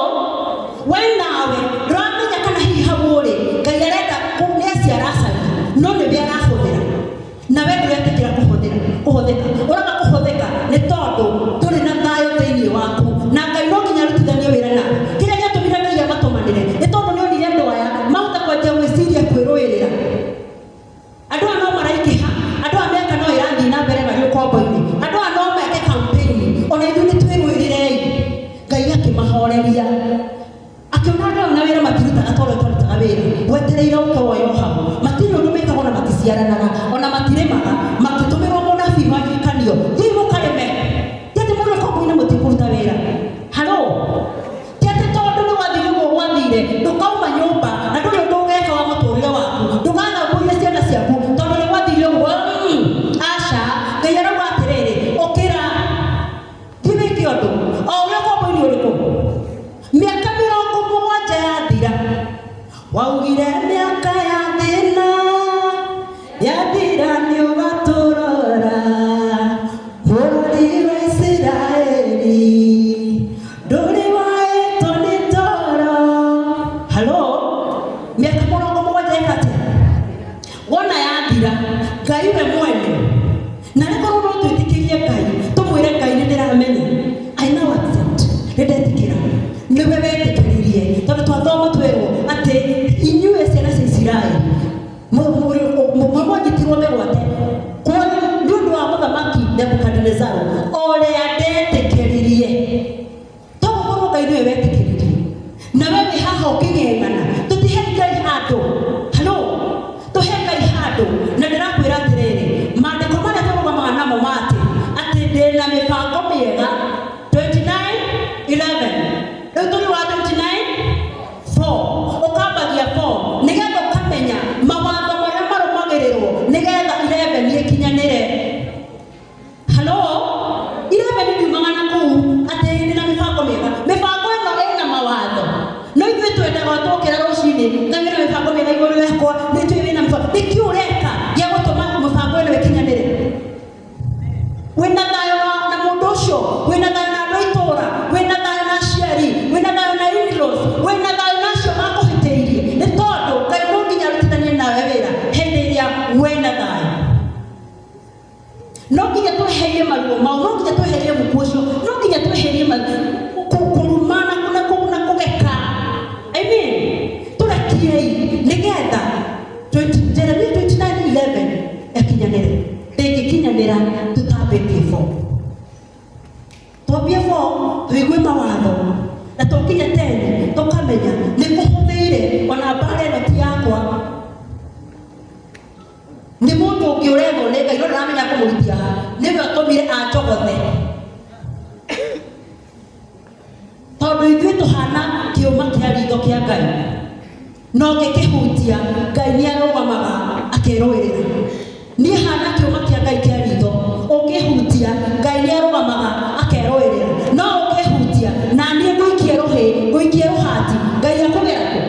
We nawe ndũramenya kana hihi hau ũrĩ Ngai arenda nĩ acio aracaria, no nĩwe arahũthĩra. Na we ndũretĩkĩra kũhũthĩka. Ũraga kũhũthĩka nĩ tondũ ndũrĩ na thayũ thĩinĩ waku, na Ngai no nginya arutithanie wĩra nawe. Kĩrĩa gĩatũmire Ngai amatũmanĩre nĩ tondũ nĩ onire andũ aya mahota kwanjia gwĩciria kwĩrũĩrĩra. Andũ aya no maraingĩha, andũ aya mĩaka no ĩrathiĩ na mbere marĩ ũkombo-inĩ, andũ aya no Metereire ũke woywo hau. Matirĩ ũndũ mekaga, ona maticiaranaga, ona matirĩmaga. Makĩtũmĩrwo mũnabii wa ngikanio, thiĩ mũkarĩme. Ti atĩ mũrĩ ũkombo-inĩ mũtikũruta wĩra. Halo, ti atĩ tondũ nĩ gwathire ũguo gwathire ndũkauma nyũmba na ndũrĩ ũndũ ũgeka wa mũtũrĩre waku, ndũgathambũire ciana ciaku tondũ nĩ gwathire ũguo. Aca, Ngai arauga atĩrĩrĩ, ũkĩra, thiĩ wĩke ũndũ o ũrĩa ũkombo-inĩ ũrĩkũ. Mĩaka 70 yathira, waugire mĩaka ya thĩna yathira nĩ ũgatũrora bũrũri wa Isiraeli, ndũrĩ waĩtwo nĩ toro. Halo, mĩaka 70 ĩka atĩa? Wona yathira, Ngai we mwene na rĩkorwo no twĩtĩkĩrie Ngai, tũmwĩre Ngai, nĩ ndĩramenya, I now accept, nĩ ndetĩkĩra nĩwe wetĩkĩririe, tondũ twathoma twerwo atĩ inyuĩ ciana cia Isiraeli mwanyitirwo mĩgwate nĩ ũndũ wa mũthamaki Nebukadinezaro ũrĩa ndetĩkĩririe. Toguo Ngai nĩwe wetĩkĩririe, na we wĩ haha ũkĩng'eng'ana. Tũtihe Ngai handũ. Halo, tũhe Ngai handũ. Na ndĩrakwĩra atĩrĩrĩ, maandĩko marĩa tũrũgamaga namo ma atĩ ndĩna mĩbango mĩega, 29:11. Rĩu tũrĩ wa 29:4, ũkambagia 4 nĩgetha ũkamenya mawatho marĩa marũmagĩrĩrwo nĩgetha 11 ĩkinyanĩre. Halo, 11 ndiumaga na kũu atĩ ndĩ na mĩbango mĩega. Mĩbango ĩno ĩna mawatho, no ithuĩ twendaga twokĩra rũcinĩ, Ngai wĩna mĩbango mĩega igũrũ rĩakwa, nĩ njũĩ wĩna mĩbango. Nĩkĩ ũreka gĩa gũtũma mĩbango ĩno ĩkinyanĩre? Wĩna thayũ na mũndũ ũcio, wĩna thayũ na andũ a itũũra, wĩna thayũ na aciari, wĩna thayũ na in-laws, wĩna thayũ na acio makũhĩtĩirie? Nĩ tondũ Ngai no nginya arutithanie nawe wĩra hĩndĩ ĩrĩa wĩna thayũ. No nginya tweherie maruo mau, no nginya tweherie mũku ũcio, no nginya tweherie kũrumana na kũgeka. I mean, tũrekiei nĩgetha Jeremia 29:11 ĩkinyanĩre. Ndĩngĩkinyanĩra tũtambĩtie 4. Twambie 4, tũigue mawatho, na tũkinya 10 tũkamenya nĩ kũhũthĩire. Ona mbara ĩno ti yakwa, nĩ mũndũ ũngĩ ũrethwo nĩ Ngai, no ndaramenya kũmũrutia ha, nĩwe ũtũmire anjogothe, tondũ ithuĩ tũhana kĩũma kĩa ritho kĩa Ngai, no ngĩkĩhutia Ngai nĩ arũgamaga akerũĩrĩra. Niĩ hana kĩũma kĩa Ngai kĩa ritho, ũngĩhutia Ngai nĩ arũgamaga akerũĩrĩra, no ũngĩhutia na niĩ ngũikie rũhĩ, ngũikie rũhati, Ngai akũgera kũ?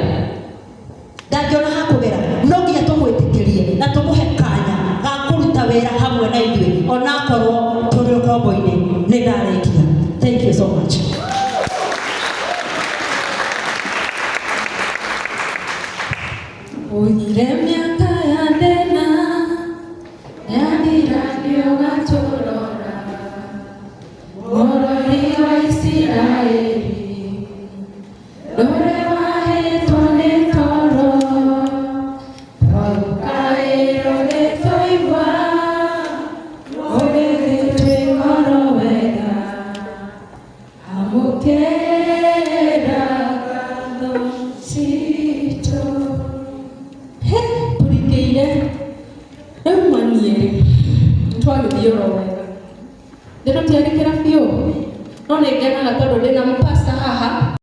Ndangĩona hakũgera. No nginya tũmwĩtĩkĩrie na tũmũhe kanya ga kũruta wĩra hamwe na ithuĩ onakorwo tũrĩ ũkombo-inĩ. Nĩ ndarĩkia, thank you so much. Ugire mĩaka